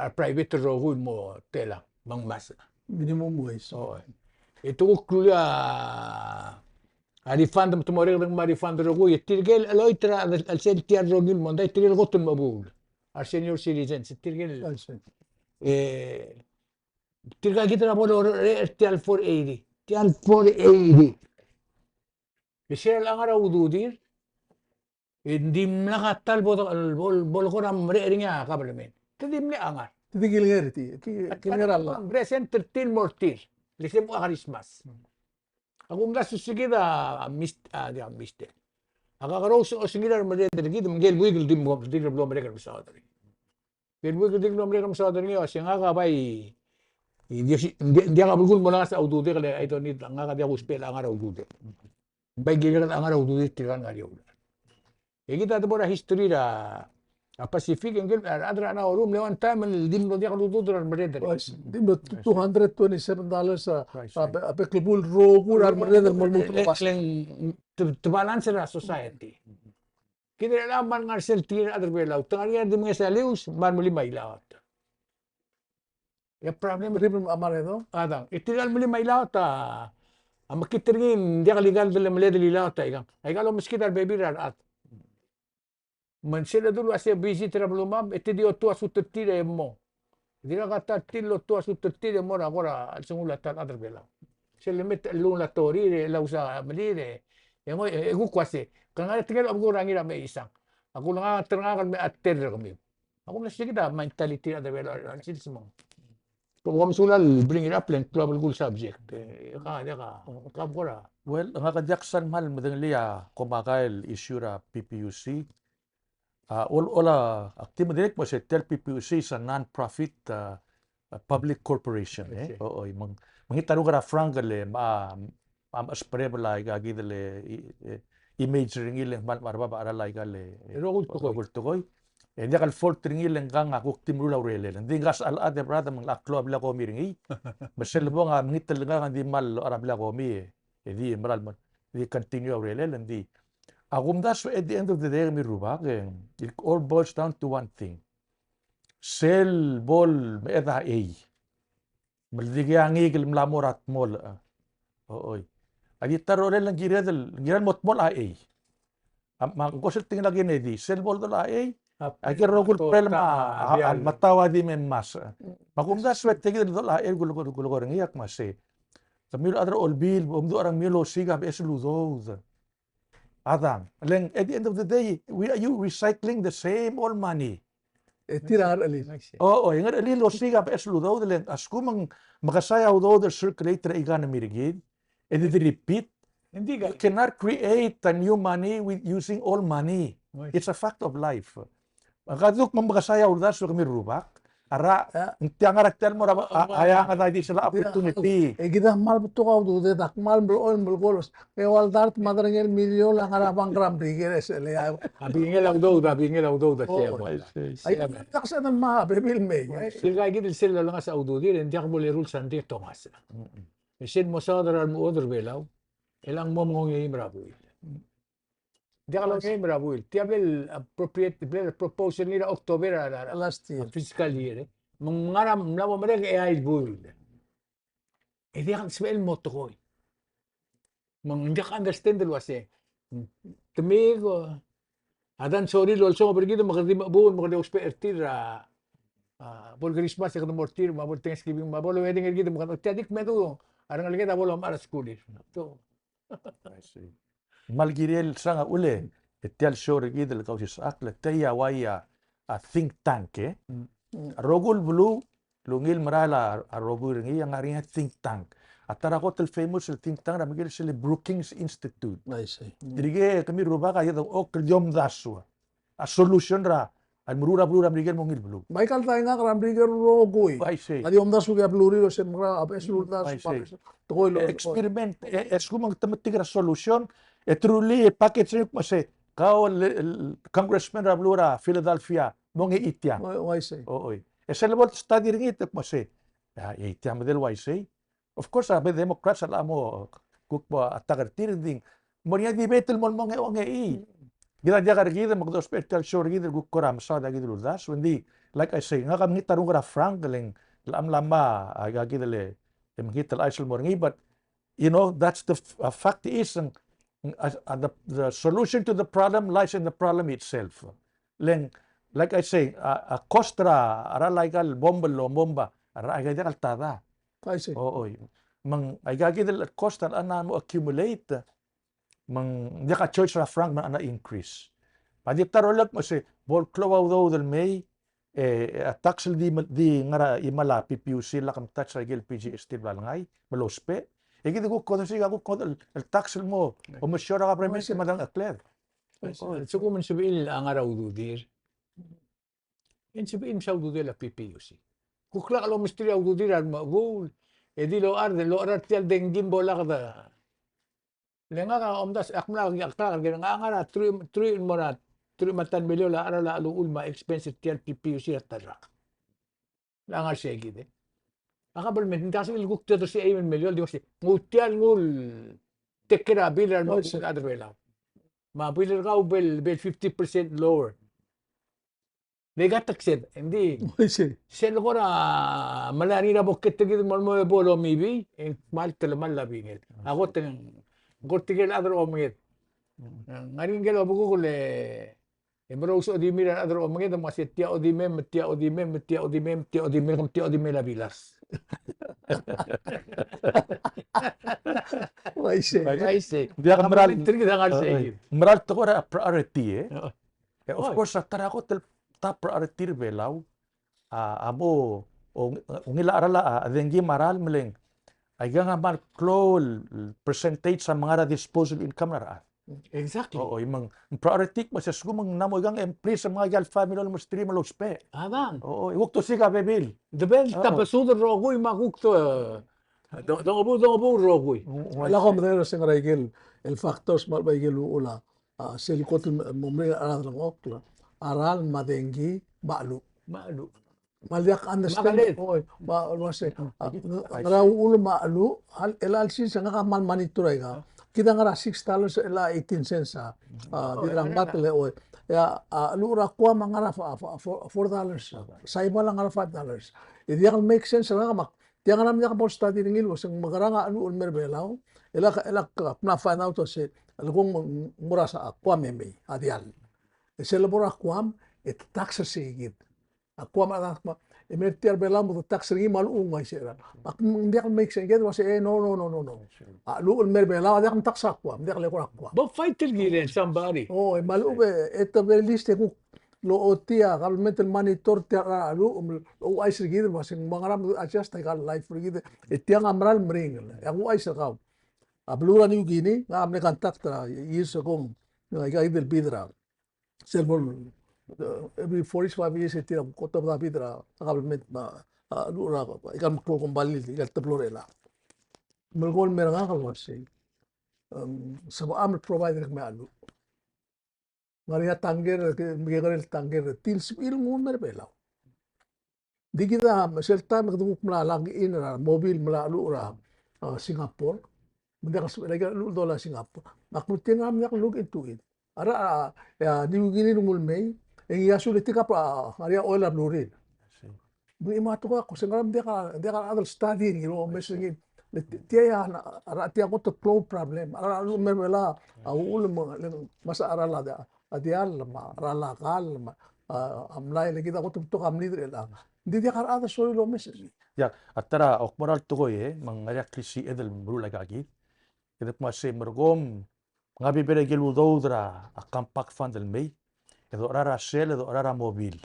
a private el rokui el mo tela, me ng ngmasech. Minimum wage. O, e te kuk rullii a, a refund, me te mo er a, me a refund el rokui, e tirke el cheloit er a, a, a sel tia el rokui el mondai, tirke el kot el mebuul. A senior citizens, tirke el, e, tirka kid er a bo lorechorech er tia el four eighty. Tia el four eighty. E sel ngar er a ududir, e ng dimlak a ta el bo, bo, bo le kora merek er ngii a government. Te di mle ngar. Te di kilengei er tir, ki, kilengei er a llach. Present er tir el mo er tir. Le se mo Christmas. A kumdasu se kid a, a mis-, a, di a mister. A kakerous a osengir a remerreder er kid, me ngike el buik el di mo, di blo merek el mesaod er ngii. Ngike el buik el di blo merek el mesaod er ngii, a se ngak a bai, e, di, di, diak a belkul el mo ngasech a ududir, le I don't need, ngak a diak ousbech el ngar er a ududir. Bai kirek el ngar er a ududir tirka el ngar er eou el E kid a debo er a history er a, a Pacific, e ngike el, a rechad er a Nauru, mle one time el di mlo diak a ududir er a remerreder. Di mlo two hundred twenty-seven dollars a, a be-, a bek el bul el rokui er a remerreder el mo lmuut el obas. Le ng te, te balance er a society. Kid er chelechang me ng ngar er sel tir a rechad er a Belau. Te ngar er ngii a di menges a lius, me a remelim a ilaot. E problem er a Maredo? Adang. E tirka el melim a ilaot a, A mekngit er ngii ng diak el ikal delemeled el ilaot a ikang. Aika el omeskid a rebebil er a rechad. Me ng sel dulu a se visit er a belumam, e te di otuas ultuterir e mo. Dirrek a ta er tir el otuas ultuterir e mo er a kora chelsengul a ta el chad er Belau. Sel lemet el ungil a torir e lausa melir e, e ngoi, e kuk uase, ke ngar er a tekingel a obekul er a Ngirameisang. Ak ulengang, te ngar er ngak el me a tel er kemiu. Ak mle sei kid a mentality er a chad er Belau, a sils mong. Kom sulang el bring it up, le ng klou a belkul subject. E, e ka, e ka, e ka kora. Well, ngak a diak sal kmal medengelii a komakai el issue er a P P U C. A, ol, ol a, ak di medengei el kmo se tia el P P U C is a non-profit, a, a public corporation, e? Oi. Oi, me ng, me ng di ta er a Frank el, a, a, a spread a ika kid el, i, e, image er ngii el ng kmal, kmal bab a cheral a ika el, e, rokui el tekoi. Rokui el tekoi. E diak el fault er ngii el ngkang a kuk di meruul a urerel. Ng di ngkang a chad er a rechad me ng klou a blil a komi er ngii. Me sel bong a mekngit el ngkang a di kmal locha er a blil a komi, e, e di mera el mo, di continue a urerel, ng di. A kumdasu, at the end of the day, kemiu el rubak, e, it all boils down to one thing. Sel bo lemeched a chei. Me le dikea ngikel el mla mo er a dmolech. Oi. A di ta er a rolel e ng kired el, ng kired el mo dmolech a chei. A, me a ko sel tekingel a Kennedy, sel bo ledolech a chei, a ikel rokui el problem a, a, a, a, a metau a di me ngmasech. Me a kumdasu e tia kid el dolech a chei el kul, kul, kul, kul er ngii a kmo se. Kemiu el chad er a Olbiil, bo mdu er a rengmiu el osiik a beches el udoud. A dang. Le ng, at the end of the day, we, are you recycling the same old money? E tir a ngerchelel. O, o, e ngerchelel el osiik a beches el udoud, le ng a lsekum ng mekesai a udoud el circulate er a economy er kid, e di repeat. You cannot create a new money with using old money. It's a fact of life. Ak a duk me mekesai a uldasu er kemiu el rubak. A ra, ng tia ngar er a tia el mo er a, a, a eanged a di sel opportunity. E kid a kmal betok a ududed, ak kmal blechoel el melekoi el uase, ke ua el dart me a derengel miliol a ngar er a bank er a Merikel e sel, a. A bingel a udoud, a bingel a udoud a sei. O, sei. Ai, ng diak sel me a bebil mei. Sel kaikid el sel lolengasech a ududir, e ng diak bo leruul sandei e te omes. E sel mo saod er a remechuodel er a Belau, e le ng mo mengongeim er a buil. Diak longeim er a buil. Tia bla el appropriate, bla el propose er ngii er a October er a, er a, er a last year, fiscal year, e. Me ng ngar er a, mla mo merek e a buil. E diak sebechel el mo tekoi. Me ng diak understand el uase. Te mei ko, a dang sorir el olsonges er kid me kede di mechebuul, me kede ousbech er tir er a, a, bo el Christmas e kede mo er tir, me a bo el Thanksgiving, me a bo el wedding er kid, me kede, tia di kmedu a rengeleked a bo lomechar a skulir. I see. Me a le kirel sang a ule, e tia el show er kid el Kausisechakl, le tia a ua ia, a think tank, e. Mm. A rokui el beluu, el ungil merael a, a rokui er ngii a ngar er ngii a think tank. A ta er a kot el famous el think tank er a Merikel sel Brookings Institute. I see. Mm. Tirke kemiu el rubak a iedengchokl el di omdasu a solution er a, a meruul a beluu er a Merikel el mo ungil beluu. Me aika el taingak er a Merikel el rokui. I see. A di omdasu er a beluu er a, se mera, a beches el uldasu, I see, tekoi el, e, experiment, e, e a lsekum ng te metik er a solution, e te rullii e package er ngii el kmo se, kau el, el congressman er a beluu er a Philadelphia, mongei tiang. O, o, I see. O, oi. E sel bo el study er ngii e te kmo se, a, e tiang medal uaisei. Of course, a Democrats a locha mo kuk bo attack er tir, ng di ng mo er ngii a debate el mo, mo ngii, ngii. Kid a diak er kid me kede ousbech er tia el show er kid el kuk kora mesaod a kid el uldasu, ng di, like I say, ngak a mekngit a renguk er a Frank, le ng, le ng mla me a, a kid el, e mekngit el chais el mo er ngii, but, you know, that's the f-, a fact is, ng, a, a, the, the solution to the problem lies in the problem itself. Le ng, like I say, a, a cost er a, er a ika el bomb el lomomb a, er a ika diak el tada. I see. O, oi. Me ng, aika kid el cost a locha mo accumulate, me ng diak a choice er a Frank me ng locha increase. Me a di ta er a rolel el kmo se, bo el klou a udoud el mei, e, e a tax el di, di ngar er a chimal a P P U C el lak mtouch er a ikel P G S T el bla lengai, me lousbech. E kid a kuk ngodech, a kuk ngodech el, el tax el mo, omesiou er a government me a dang a clear. A lsekum ng sebechir el ngar er a ududir, e ng sebechir el msa ududir a P P U C. Kuk lak lomesterir a ududir a remechebuul, e di locha, locha er tia el dengki me bo lak de. Le ngak a omdasu, ak mla, ak mla, ak mla, ngak a ngar er a teruich, teruich el mo er a, teruich me a ta el miliol a cheral a cheluchul me a expense er tia el P P U C er a ta el rak. Le ngar er sei kid e. A kabelment, ng diak sel kuk tia el teruich me a eim el miliol, di uase, nguu tia el nguu el take care a bill er a remechebuul er a rechad er a Belau. Me a bill er kau bo el, bo el fifty percent lower. Dekateksed, e ng di. Oi, sei. Sel kora melai er ngii er a bo ked er kid el mo, mo bo lomibii, e ng kmal telemall a binged. A kot e ng, ng kora tirke el chad er a omenged. Ng ngar er ngii a obekuk el, e meruul a odimir a rechad er a omenged, me ng uase tia odimem, me tia odimem, me tia odimem, me tia odimem, me tia odimem a bilars. Uaisei. Uaisei. Diak, a meral, meral tekoi er a priority, e. E, of course, a ta er a kot el top priority er a Belau a, a mo, o, ungil a cheral a, a dengki me a ralm, le ng aikang a kmal klou el percentage a menga er a disposable income er a rechad. Exactly. O, o, me ng priority me se a lsekum ng mla mo aikang e ng please me ng aika el family el mesterir me lousbech. Adang. O, o, e kuk dosiik a bebil. Debel, o, tabesud el rokui me a kuk do-, do-, dongebuu, dongebuu el rokui. Lak kom medengei er se ng ngar er a ikel, el factors me a lechub a ikel uchul a, a, sel kot el mo merek a rechad el ngokl, a ralm me a dengki me a cheluch. Me a cheluch. Me ng diak understand, oi, me a uase, a, ngera uchul me a cheluch, el, el sils e ngak a kmal monitor aika. Kid a ngar er a six dollars el eighteen cents a, a, di er a ngmatl e, oi. E a, a cheluch er a Guam a ngar er a f-, f-, f-, four dollars. Saipan a ngar er a five dollars. E diak el make sense er ngak me ak Tia ngerang a diak bo el study er ngii el uase ng mekerang a cheluch el mei er a Belau, e lak, e lak mla find out se el kmo ng mo er a Guam e mei a diall. E sel lebo er a Guam e te tax er sei kid. A Guam a tax me, e mei er tia er a Belau me te tax er ngii me a cheluch ng uaisei er a. Ak, ng diak el make sense, kid el uase, e, no, no, no, no, no. A cheluch el mei er a Belau a diak mtax a Guam, diak le kora Guam. Bo fight el kirel somebody. O, e me a lechub e, at the very least, e kuk lochotii a government el monitor tia el cheluch, me ouchais er kid el uase ng mo ngerang me adjust aika el life er kid. E tiang a mera el meringel. E ak ouchais er kau. A beluu er a New Guinea, ngak a mle contact er a years ago, ng aika kid el bid er a. Sel bo, e, every four years, five years, e tir a kot el bid er a government me a, a, cheluch er a, aika el meklou el kombalii, aika el teblo er chelechang. Melekoi el mer ngak el uasei. Em, sebecham el provide er kemiu a cheluch. Ngar er ngii a tanker, ke, mekekerei el tanker, tir el sebechir el nguu el mer a Belau. Di kid a, sel taem e kede kuk mla lak in er a mobil me a cheluch er a, a, Singapore. Me ng diak el sebechel aika el cheluch el dolai er a Singapore. Me ak mle tir a ngar me ng diak el look into it. A rechad er a, a, New Guinea el nguu el mei, e ngii a sulir e tir a, a, ngar er ngii a oil er a belurir. Me ng chimo a tekoi a ko se ng ngerang me ng diak a, diak a rechad el study er ngii el omes er ngii. Le ti-, tia a, a, a, tia kot el klou el problem. A rechad el cheluch el mer a Belau, a uchul me ng, le ng mesa a cheral a, a diall, me a cheral a kall, me a, a mlai, le kid a kot el betok a mlid er chelechang. Ng di diak a rechad el sorir el omes er ngii. Ia, a ta er a, ak mo er a tekoi e, me ng ngar er ngii a klisiich el meruul aika kid. Kede kmo sei, me kom, ng bebil er a ikel udoud er a, a Compact Fund el mei, e dorael er a sel, e dorael er a mobil.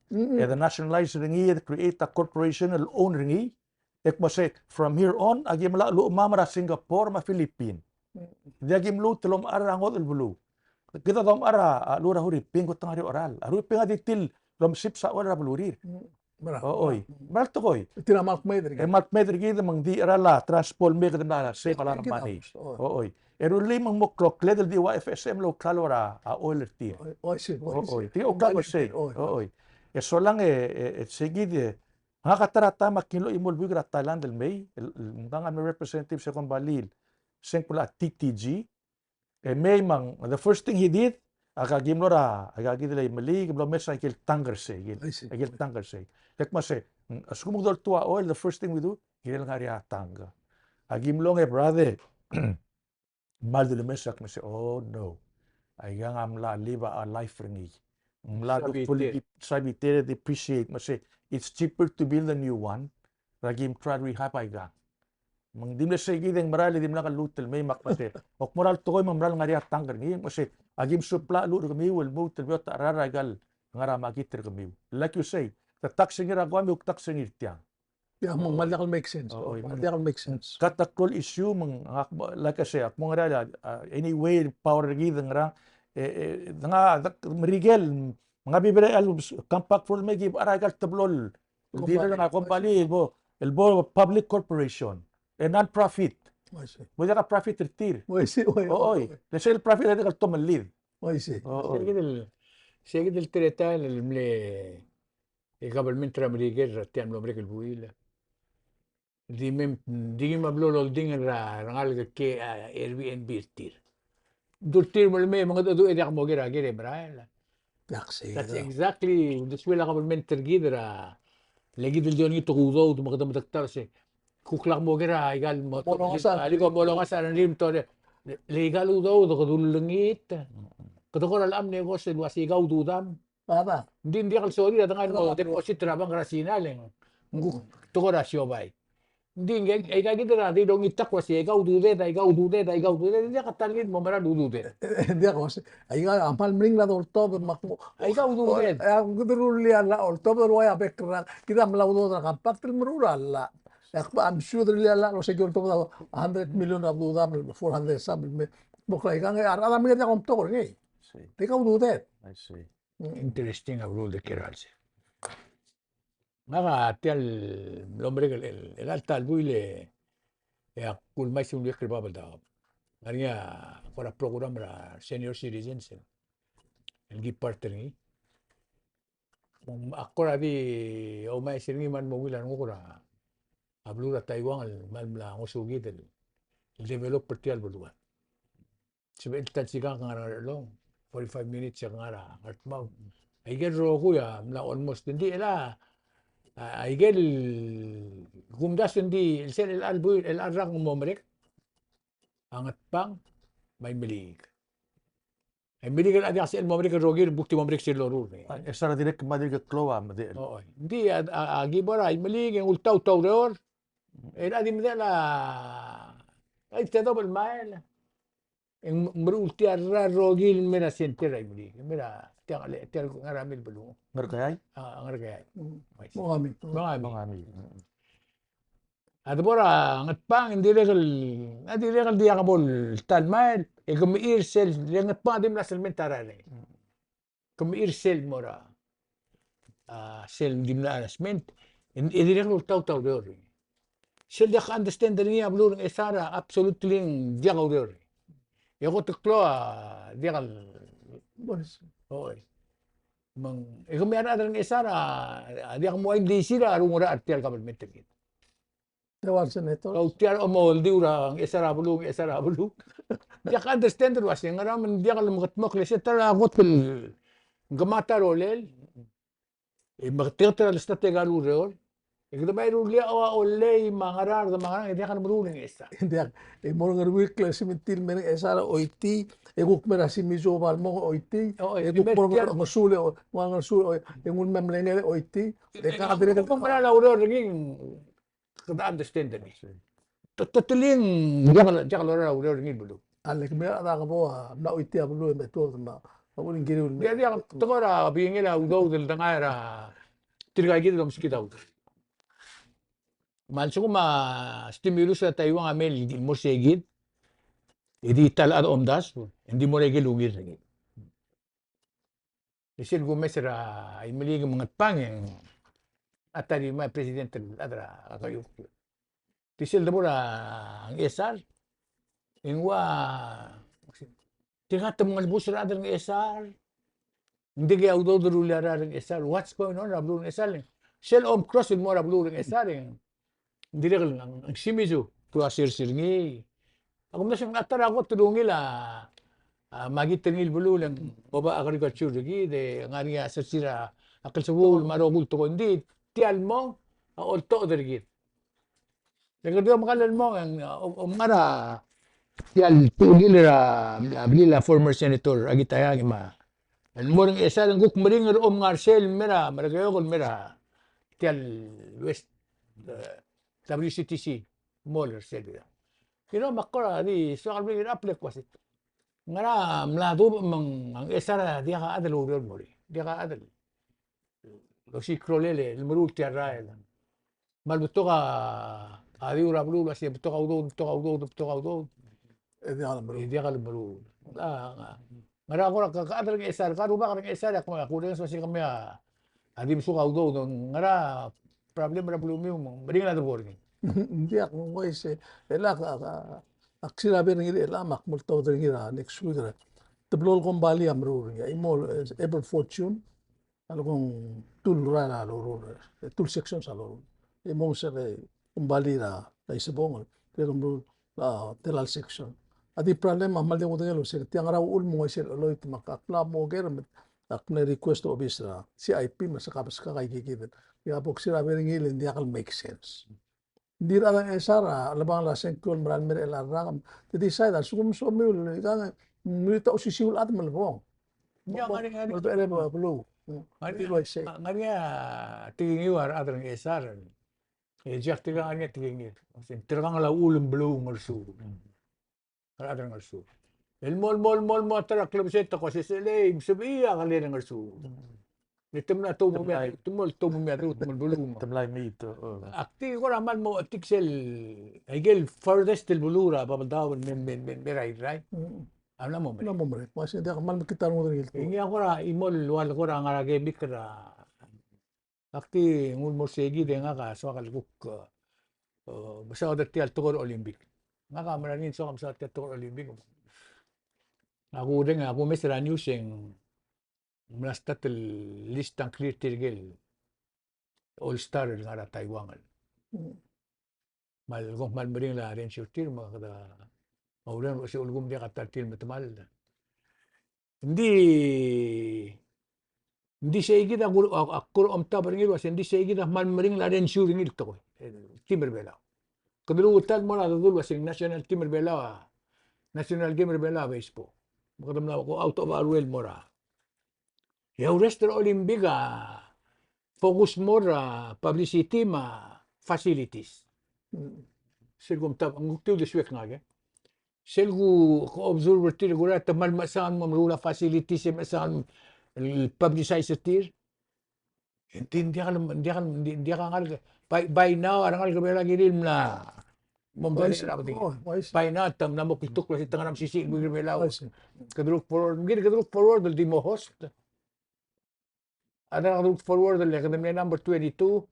Mm-mm. E de nationalize er ngii, e de create a corporation el own er ngii, e kmo sei, from here on, aki mla cheluchemam er a Singapore me a Philippine. Mm. Di aki mluut el omechar er a ngodech el beluu. Kid a domechar a, a cheluch er a Huriping, kot a ngar er a ocheral. A Huriping a di tir el omesibs a oil er a belurir. Mm. Mera. O, oi. Mera el tekoi. Tir a mle kmeed er kid. E mle kmeed er kid me ng di cheral a transport el mei e kede mla save a lot of money. Oi. O, oi. E rullii me ng mo klokled el di ua FSM el ouklalo er a oil er tir. Oi, oi, sei, oi, sei. Oi, oi. Tia ouklalo er sei. Oi, oi. E solang e, e, e sei kid e, ngak a ta er a taem a ki mlo chimo el buik er a Thailand el mei, el, el, ngak a mle representative er a kombalii el sengkio el TTG, E mei me ng, the first thing he did, a ki mlo er a, a ki di el Imeliik, ki mlo mesa a ikel tank er sei, ikel, I see, ikel tank er sei. E kmo sei, mm, a lsekum kede oltuu a oil, the first thing we do, kirel ngar er ngii a tank. A ki mlo ngar er a brother, kmal di lemesa, kmo sei, oh no. Aikang a mla live a life er ngii. Ng mla fully depreciate, me sei, it's cheaper to build a new one. Aki try rehab aikang. Me ng di mle sei kid e ng merael e dimlak a lluut el mei me ak kmo sei, ak mo er a tekoi me ng merael ngar er ngii a tank er ngii, me sei, aki supply a cheluch er kemiu el lmuut el beot a cheral er aika el ngar er a makit er kemiu. Like you say, te tax er ngii er a Guam e kuk tax er ngii er tiang. Ia, me ng kmal diak el make sense. O, o, kmal diak el make sense. Kata klou el issue me ng, ak, like I say, ak mo ngar er a, a, any way power er kid e ngerang, e, e, de nga, de, Merikel, me ng bebil er a el compact fund me ki, a, aika el teblo el Di er a kombalii, el bo, el bo public corporation, e non-profit. Mo diak a profit er tir. Oi, le sel profit a diak el tomellid. Oi, sei. Sei kid el, sei kid el teletael el mle, e, government er a Merikel er tia el mlo merek el buil. Di mem, di mem a blo loldingel er a rengalek el ke, a, Airbnb er tir. Dul tir me le mei, me ng di, di, e diak mo ker a ker e merael. That's exactly uldesuel a government er kid er a, le kid el di olengit a udoud me kede medakt el se, kuk lak mo ker a ikal mo, molongasech a, a, liko molongasech a rengrir me te ore. Le, le ikal udoud kede ulengit. Kede kora locha mnegos el uase ika ududam. Ng di, ng diak el sorir a dengai el mo deposit er a bank er a Sina le ng kuk tekoi er a siobai. Ng di, ng, aika kid er a di longitakl el uase aika ududed, aika ududed, aika ududed, ng diak a ta el ngii el mo mera el ududed. Ng diak el uase, aika a kmal meringel a doltobed me ak mo, aika ududed. E a kede rullii a llach el oltobed el ua a bek el rak, kid a mla udoud er a compact el meruul a llach. E ak, I'm sure rullii a llach el uase ki oltobed a hundred million er a ududam, four hundred some, me, mo kora ikang, e a rechad a mle diak lomtok er ngii. Aika ududed. I see. Interesting a udoud el ker er a chelsel. Ngak a tia el mlo merek el, el, el alta el buil e, e ak ulmais el uriul er a bab el daob. Ngar er ngii a kora program er a senior citizens el, el ki part er ngii. Ak kora di oumais er ngii me ng mo ungil a renguk er a beluu er a Taiwan el kmal mla ngosukid el develop er tia el beluu. Sebechel ta el sikang a ngar er a Ngerchelong, forty-five minutes e ngar er a Ngardmau. Aike el rokui a mla almost, ng di chelecha, a, aike el kumdasu ng di, el sel chelecha el buil, chelecha el rak el mo merek a Ngatpang me a Imeliik. A Imeliik a diak sel mo merek el rokir, kuk di mo merek sel loruul. A, e sel dirrek me a dirk klou a medechel. Oi. Ng di a, a, a ki bo er a Imeliik e ng ultaut a ureor. E a di medechel a, a di tedobech el mael. E ng meruul tia el rokir el mei er a center er a Imeliik. Mei er a tia el, tia el ngar er a mil beluu. Ngerkeai? A, Ngerkeai. Mm. Mongami. Mongami. Mongami. A de bo er a Ngatpang, ng dirrek el, a dirrek el diak bo el ta el mael, e kemiu er sel, le Ngatpang a di mla sel mei er a rael. Kemiu er sel mo er a, a, sel di mla er a sment, e, e dirrek el ultaut a ureor. Sel diak understand er ngii a beluu er a Ngchesar a absolutely ng diak a ureor. E kot el klou a diak el, oi. Me ng, e kemiu a rechad er a Ngchesar a, a diak mo ua ng di sel a rungul er tia el government er kid. Te ua senator. Kau tia el omooldiu er a Ngchesar a beluu, Ngchesar a beluu. Diak understand el uase ngera me ng diak el mekedmokl e se ta er a kot el ng kemam a rolel. E me te ta er a lsekum te kmal ureor. E kede bai rullii a ua olei me a ngerang, me a ngerang, e diak el meruul a Ngchesar. Diak, e mo er a Ngeruikl e seventy el mei er a Ngchesar a oitii, e kuk mei er a Shimizu a bo el mo oitii, e kuk mo er a Ngersuul, o, mo er a Ngersuul, o, e nguu el mei e mlengei e oitii. E ka dirrek el kuk mera el ureor er ngii. Kede understand er ngii. Te, te, teling, diak, diak lorrenges a ureor er ngii el beluu. A le kemiu a rechad a kbo a mla oitii a beluu e me tuobed me a, a uling kiriu el me. Diak, diak, tekoi er a bingel a udoud el dengai er tirka kid el omeskid a udoud. Me a lsekum a stimulus er a Taiwan a mei el mo er sei kid, e di ta el chad a omdasu, e ng di mo er a ikel ungil er ngii. E sel kumes er a Imeliik me a Ngatpang e ng a ta er ngii me a president el chad er a kaiueklel. Di sel debo er a Ngchesar, e ng ua, tirka te mengelebus er a chad er a Ngchesar, ng dikea udoud el rullii a rechad er a Ngchesar, what's going on er a beluu er a Ngchesar? Sel omkros el mo er a beluu er a Ngchesar, e ng Ng dirrek el ng, ng Shimizu, te ua sersir ngii. Ak omdasu e ng a ta er a kot el ungil a, a, makit er ngii el beluu el ng oba agriculture er kid, e ngar er ngii a sersir a klsebuul me a rokui el tekoi, ng di tia el mong a oltobed er kid. Le kede omekall el mong e ng, o, omngar er a tia el ungil er a, a blil a former senator Akitaya me a el mo er a Ngchesar e ng kuk meringel er a omngar sel mei er a, Melekeok el mei er a tia el West, e, W C T C mall er sel. You know, me ak kora di soak el bring it up el kmo se ngera mla dubech me ng Ngchesar a diak a chad el oureor el mo er ngii. Diak a chad el osiik a rolel el meruul tia el rael. Me a lebetok a, a diu er a beluu el uase betok a udoud, betok a udoud, betok a udoud. E diak a lemeruul. E diak a lemeruul. A, a, ngera kora ke, ke chad er a Ngchesar, ke rubak er a Ngchesar, e ak, ak kurenges el uase kemiu a di mesuk a udoud, ngera problem er a belumiu, meringel a debo er ngii. Ng diak, ng uaisei, e le ak, ak, ak sirabe er ngii er chelechang me ak mo oltobed er ngii er a next week er a. Teblo el kombalii a meruul er ngii, a chimo el, e, Ever Fortune, a lekong tool er a loruul, e, tool sections a loruul. E mong se el kombalii er a Isebong, e, tirke el meruul a, tela el section. A di problem a kmal di kudengei el uase tia ngera uchul me ng uaisei el cheloit me ak mla mo oker me Ak mle request er a obis er a C I P me se ka beskak a ikakid. Ia, bo ksir a bo er ngii e ng diak el make sense. Ng di a rechad er a Ngchesar a lebangel a sengkio el mera el mei er chelecha el rak, te decide a lsekum somiu el ikang, mle ta osisiu el chad me lebong. Ia, ngar er ngii, ngar er ngii. Mo, mo, mo, beluu. Ngar er ngii, ngar er ngii a tekingiu a rechad er a Ngchesar. E diak tirka, ngar er ngii a tekingiu. Tirka a uchul me ng beluu a Ngersuul. A rechad er a Ngersuul. El mo, el mo, el mo, el mo, ta er a klebesei e te ko sesei e sebechir a kelel a Ngersuul. Le te mla tobed er a, te mla tobed er a, te mla beluu. Te mla mei, o. Ak di kora kmal mo, ak di sel, aike el furthest el beluu er a Babeldaob el me, me, me, me er a Irrai. Mm. A mla mo merek. Mla mo merek. Me se ng diak kmal mekngit a rengud er ngii el. Ngii a kora, chimo el ua el kora ngar er a kemikl er a Ak di nguu el mo er seikid e ngak a soak el kuk, e, mesaod er tia el tekoi er a Olympic. Ngak a mera el ngii el soak el mesaod er tia el tekoi er a Olympic. Ak oureng, ak omes er a news e ng mla start el list a ngklir tirke el all star el ngar er a Taiwan el. Mm. Me a leko ng kmal meringel a rengud er tir me kede oureng el uase ulekum diak a ta er tir el metemall. Ng di, ng di seikid a kur-, a, a kora omtab er ngii el uase ng di seikid a kmal meringel a rengud er ngii el tekoi. Team er a Belau. Kede luut el mo er a dedu el uase ng national team er a Belau a, national game er a Belau a baseball. Me kede mla ko out of our way el mo er a E a rest er a Olympic a focus mo er a publicity me a facilities. Mm. Sel kumtab, ng kuk tiu el suek ngak e. Sel ku, ku observe er tir, kora te kmal mechesang el mo meruul a facilities, e mechesang el publicize er tir. Ng di ng diak, ng diak, ng diak a ngalek, by, by now, a rengalek er a Belau a kirir el mla mo medengei er a bedengir. Oh, I see. By now, te mla mo kltukl el uase te ngar er a mesisiich el buik er a Belau. I see. Kede look forward, kede look forward el di mo host. A kede look forward el kede mle number twenty-two.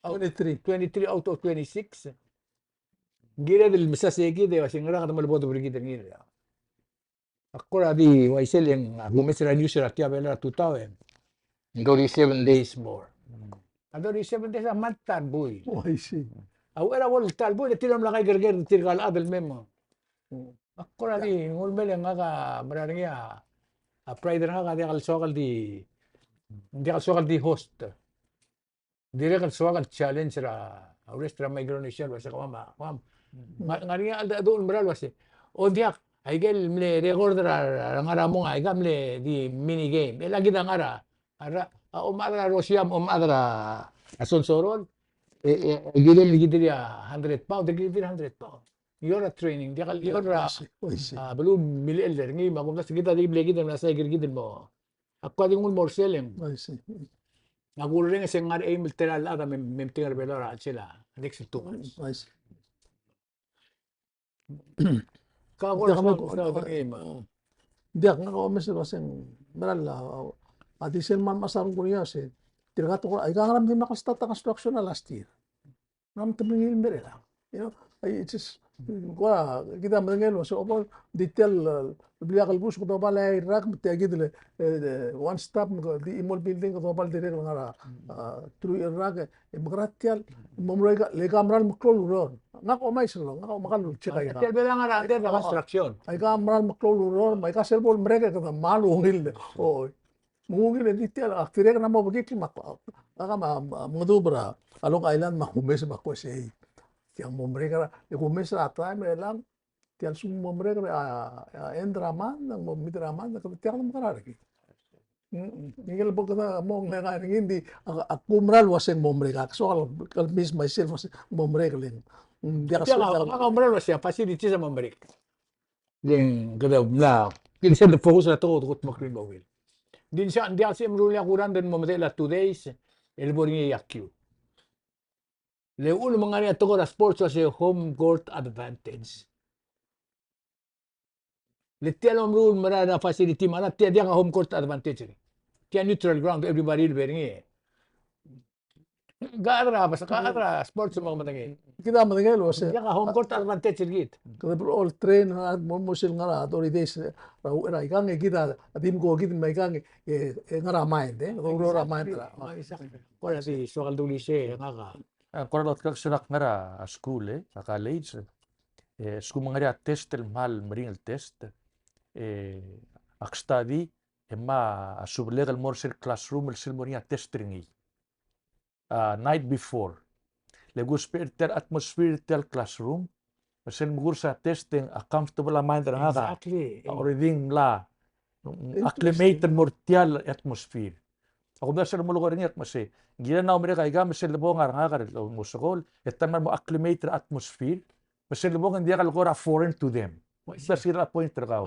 Out, twenty-three. Twenty-three out of twenty-six. Ng kired el mesa seikid e uase ngera kede mo bo dobedii er ngii. Ak kora di uaisei e ng, a kumes er a news er a Tia Belau er a tutau e ng thirty-seven days more. A thirty-seven days a kmal ta el buil. Oh, I see. A uchei er a bo el ta el buil e tir a mla kaikerker er tirka el chad el mei me. Ak kora di, ng ulemel e ngak a mera er ngii a, a pride er ngak a diak el soak el di, diak el soak el di host. Dirrek el soak el challenge er a, a rest er a Micronesia el uase kemam a, kemam. Ngar, ngar er ngii a cheldecheduch el mera el uase, o diak, aike el mle record er a, er a ngar er a mong, aika mle di mini game. E le kid a ngar er a, a, a omechad er a Russia, omechad er a Sonsorol, e, e, e kirel kid er a hundred pound, e kirel hundred pound. You're a training, diak el, you're a, I see, I see. A, beluu milechell er ngii, me a kumdasu kid a di mle kid el mla saik er kid el mo. Ak kora di nguu el mo er sel e ng. I see. Ak oureng e se ng ngar er a eim el telael el chad a me, me meeting er a Belau er a chelsel a next two months. I see. Ka kora diak, kora kora kora kora kora. Diak, ngak a omes el uase ng mera el, a, a di sel kmal mechas a renguk er ngii a se tirka a tekoi, aika ngera me dimlak el start a construction a last year. Ng te mengiil el mei er chelechang. You know, it's just, kora, kid a medengei el uase, o bo, di tia el, e, blil a kelebus, kede oba el rak, me tia kid el, e, e, one stop, me di chimo el building, kede oba el dirrek el ngar er a, a, truich el rak, e, e mekerang tia el, mo meruul aika, le aika a mera el meklou el ureor. Ngak a omais el, ngak a omekall el check aika. Tia el bla ngar er a under construction. Aika a mera el meklou el ureor, me aika sel bo lemerek e kede kmal ungil. Oi. Me ng ungil e di tia el, ak dirrek el mo bekikl me ak, ak, ak, ak, ak mengedecheduch er a Long Island me ak kumes me ak uaisei. Tiang mo merek er a, e kumes er a taem er chelechang, tia el lsekum mo merek er a, a, end er a month, mo mid er a month, tia el mekerang er kid. Mm, mm. Ngike el bo kede mo ngar er ngii, ng di, ak, ak oumera el uase ng mo merek, ak soak el, el miss myself el uase ng mo merek el ng. Mm, diak a, soak el, ak oumera el uase a facilities a mo merek. Le ng kede mla, kid sel focus er a tekoi, tekoi el mo klou el mo ungil. Ng di ng diak, ng diak el sebechem el meruul a kurangd el mo medechel a two days el bo er ngii a kiu. Le uchul me ng ngar er ngii a tekoi er a sports el uase home court advantage. Le tia el omeruul el mera el facility me a tia diak a home court advantage er ngii. Tia neutral ground, everybody el bo er ngii. Ka chad er a, bas, ka chad er a sports me ke medengei. Kid a medengei el uase, diak a home court advantage er kid. Kede bo el train, a, mo, mo sel ngar er a thirty days, e, er a, er a ikang, e kid a, a di mko kid me a ikang, e, e ngar er a mind, e, kede oureor er a mind er a. Exactly. Kora di soak el dulii sei, ngak a. A, kora lotkak sel ak ngar er a school, e, a college, e, a lsekum ng ngar er ngii a test el kmal meringel el test, e, ak study, e mla subelek el mo er sel classroom el sel mo er ngii a test er ngii. A, night before. Le kusbech er tia el atmosphere er tia el classroom, me sel mo kurs a test e ng a comfortable a mind er ngak a, exactly, a already mla acclimate el mo er tia el atmosphere. A kumdasu el mo leko er ngii e ak mesa, ng kirel a merek a ikang me sel lebo ngar er ngak el mo sekool, e te mla mo acclimate er a atmosphere, me sel lebo ng diak el kora foreign to them. That's the point er kau.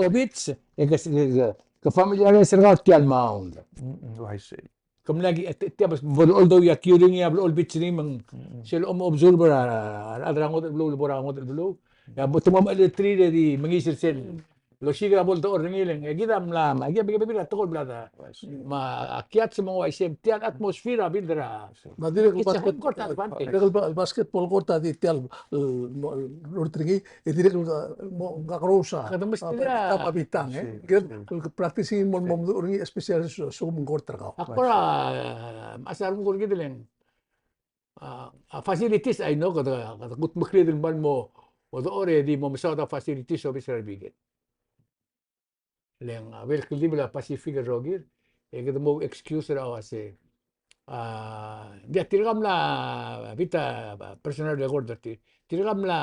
Obits, e ke, ke, ke familiarize er kau tia el mound. Mm, mm, I see. Ke mla ki, e, tia, tia, bo el oldeu a kiu er ngii a bo el obits er ngii me ng, sel om observer a, a, a rechad er a ngodech el beluu, el bo er a ngodech el beluu. E a bo te mo mecheleterir e di mengiis er sel. Losiik er a bo el dechor er ngii el, e kid a mla, me kid a, kid a, kid a tekoi el bla da. Me a kiats me ng uaisei, tia el atmosphere a build er a. Me a dirrek el basket, dirrek el ba-, basketball court a di tia el, el, mo, el, el, e dirrek el mo, kakerous a, a, a, a bitang, e. Dirrek el practicing mo, mo, mo, er ngii, especially so, so, mo court er kau. Ak kora, a, mechas a renguk er kid el, a, a facilities, I know, kede, kede kudmeklii el kmal mo, o dechor e di mo mesaod a facilities, obis er a rebebil. Le ng, a, bek el kldibel a Pacific el rokir, e kede mo excuse er a uase, a, ng diak, tirka mla, bita, a, personal record er tir. Tirka mla,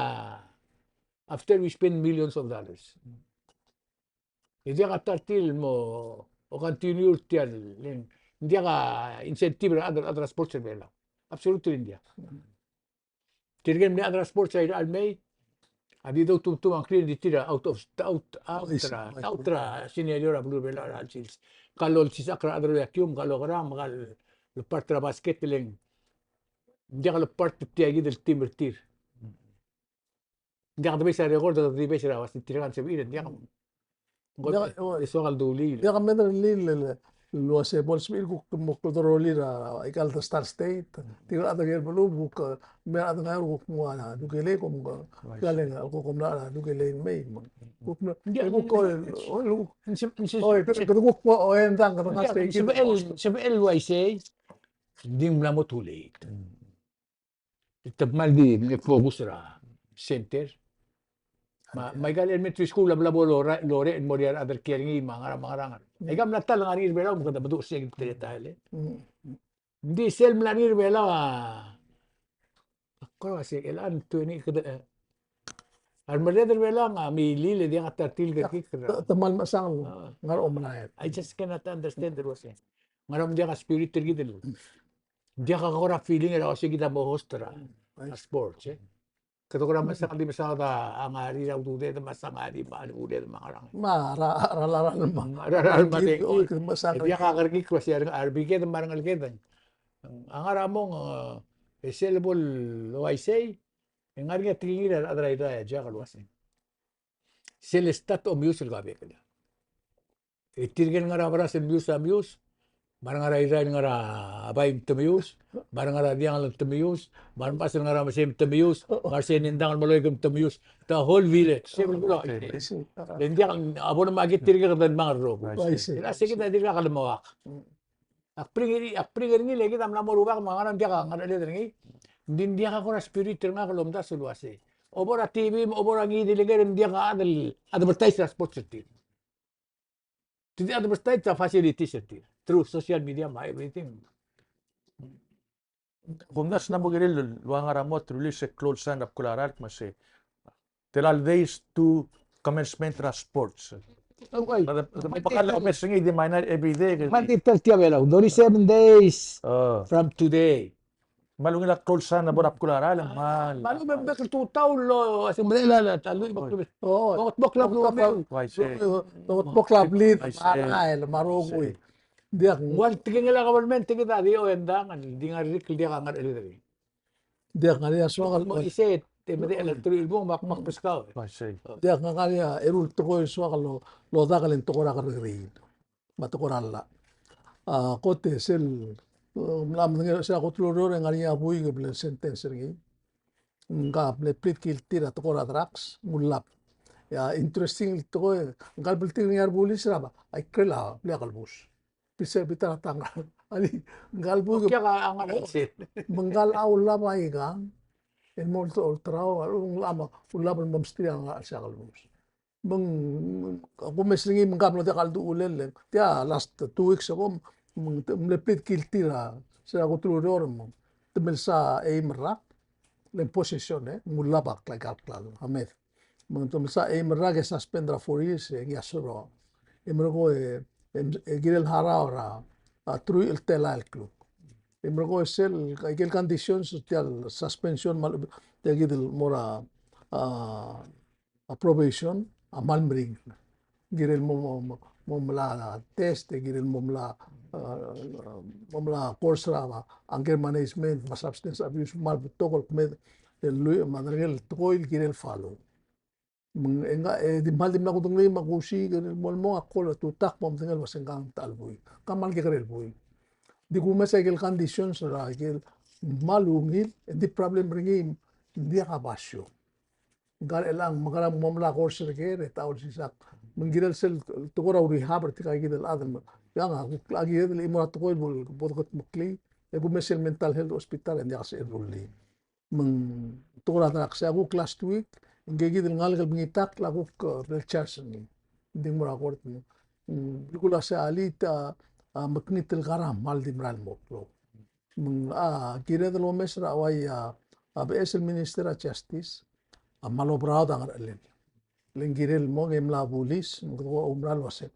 after we spend millions of dollars. E diak a ta er tir el mo, o continue er tia el, le ng, ng diak a incentive er a other, other sports er Belau. Absolutely ng diak. Tirke el mle chad er a sports er a Irrai el mei, a di doutumtum a ngklir el di tir a out of, out, out er a, out er a scenario er a beluu er a Belau er a sils. Ka lolsisechakl er a rechad er a kium, ka lokerang, me ka el part er a basket el ng diak el part er tia kid el team er tir. Ng diak de base er a record, de base er a uasei tirka ng sebechir, ng diak. Ng diak, e soak el dulii. Ng diak mederellii el, el, el uasei bo lsebechir kuk mo kldorolir a ikal Star State. Tirka el chad er a beluu kuk, me a chad er a Ngeaur kuk nguu a dukelei, kom, kuk, kom mla er a dukelei el mei. Kuk mla, e kuk, o, o, o, e, kede kuk, o, e, ng diak, kede ngar sei, sebechel, sebechel uaisei, di ng mla mo too late. Te kmal di mle focus er a center. Me, me aika el elementary school a bla bo lora-, lorech el mo er a rechad er kiei er ngii me a ngerang me a ngerang. Aika mla ta el ngar er ngii er Belau me kede meduch er sei e kede teletael, e. Ng di sel mla er ngii er Belau a, a kora uase el an twenty, kede, e, a remerreder er Belau a milil e diak a ta er tir el kerekikl er a. Te, te kmal mechesang el ngar er a omerael. I just cannot understand el uase ngera me ng diak a spirit er kid el, ng diak a kora feeling er a uase kid a mo host er a, a sports, e. Kede kora mesa, di mesa a ngar er a ududed, mesa ngar er a, me a ududed me a ngerang. Me a ra, ra, ra, ra, me a ra, ra, me a di, o, kede mesa, e diak a kerekikl el uase a re, a rebeked me a rengeleked a ngar er a mong, e, e sel bo el uaisei, e ng ngar er ngii a tekingir a rechad er a Irrai a Jack el uase sel start a omius el kabek el. E tirke el ngar er a Beras el mius a mius, me a re ngar er a Irrai el ngar er a Bai me te mius, me a re ngar er a Diangel me te mius, me a re Mechas el ngar er a Mesei me te mius, me a re Senendang el Moloik me te mius. The whole village. Sel belkul a uaisei. Le ng diak, a bo lemekngit tirke kede mla er a rokui. Uaisei. E a se kid a dirkak lemoak. Ak bring er, ak bring er ngii le kid a mla mo rubak me a ngerang, ng diak a ngerecheled er ngii. Ng di ng diak a kora spirit er ngak el omdasu el uase, obo er a T V me obo er a ngii di le ker, ng diak a chad el advertise er a sports er tir. Te di advertise a facilities er tir through social media me a everything. Kumdasu ng mo kirel el ua ngar er a mo truly se klou el sign er a bkul a ralm me se, te lal days to commencement er a sports. Oi. Kede, kede mo kmal omes er ngii di minor every day. Kmal di tel tia Belau, thirty-seven days from today. Me a ungil a klou el sign a bo er a bkul a ralm, me a. Me a lechub e ng bek el tutau el, a se ng medechel a, a lluich me a klou. Oh. Ongetmokl a klou. Ongetmokl a blid, me a rael, me a rokui. Diak. Ng ua tekingel a government, e kid a di oendang, di ngar er ngii el diak a ngerecheled er ngii. Diak, ngar er ngii a soak el mo isei, te medechel a teruich el bung me ak, me ak beskau. Diak, ngar er ngii a eru el tekoi el soak el lo, lodak el ng tekoi er a kerrekeriil me a tekoi er a llach. A kot e sel, e, mla medengei er sel kot el ureor e ng ngar er ngii a buik el bla le sentence er ngii. Ngka a mle plead guilty er a tekoi er a drugs, ng ulab. E a interesting el tekoi, ngka el bltikerreng er ngii a rebulis er a, a ikrel a blil a kelebus. Bita, bita er a tang. A di, ngka el buik. Tia a ngar er a se. Me ngka el ulab a ikang el mo olterau, a ulab, ulab el mo msterir a ngar er sel kelebus. Me ng, a kumes er ngii me ng kmal diak el dulel, e tia last two weeks ago, me ng te, mle plead guilty er a, se er a kot el ureor me te milsa eim el rak, le ng possession, e, ng ulab a klai, klai, klalo, a meth. Me ng te milsa eim el rak e suspend er a four years, e ngii a sero. E merekong e, e, e kirel harau er a, a truich el telael el kluk. E merekong e sel, aike el conditions, tia el suspension, me a, tia kid el mo er a, a, a probation, a kmal meringel. Kirel mo, mo, mo, mo mla test, kirel mo mla, a, mo mla course er a anger management, me a substance abuse, kmal betok el kmeed el lluich, me a derengel tekoi el kirel follow. Me ng, e ng, e di kmal di mla kudengelii me a kusiik, kirel mo el mong a kol a tutak, mo medengei el uase ng kang ta el buik. Kmal kekerei el buik. Di kumes aike el conditions er aike el kmal ungil, e di problem er ngii, ng diak a basio. Ng kar chelechang, me ng kar mo mla course er ker, e ta ulsisechakl. Me ng kirel sel tekoi er a rehab er tirka kid el chad el me. Ng kuk, a kired el chimo er a tekoi el bo, bo dekedmeklii, e kumes el mental health hospital, e ng diak a sebechel el rullii. Me ng tekoi er a drugs, e a kuk last week, ngike kid el ngalek el mengitakl a kuk, e, bla el charge er ngii. Ng di ng mo er a court me. Mm, belkul a se a late, a, a mekngit el kar a kmal di merael el mo klou. Me ng, a, kired el omes er a uai a, a beches el Minister er a Justice, a kmal oberaod a ngerechelel. Le ng kirel mong e mla bulis, me kede oumerang el uase,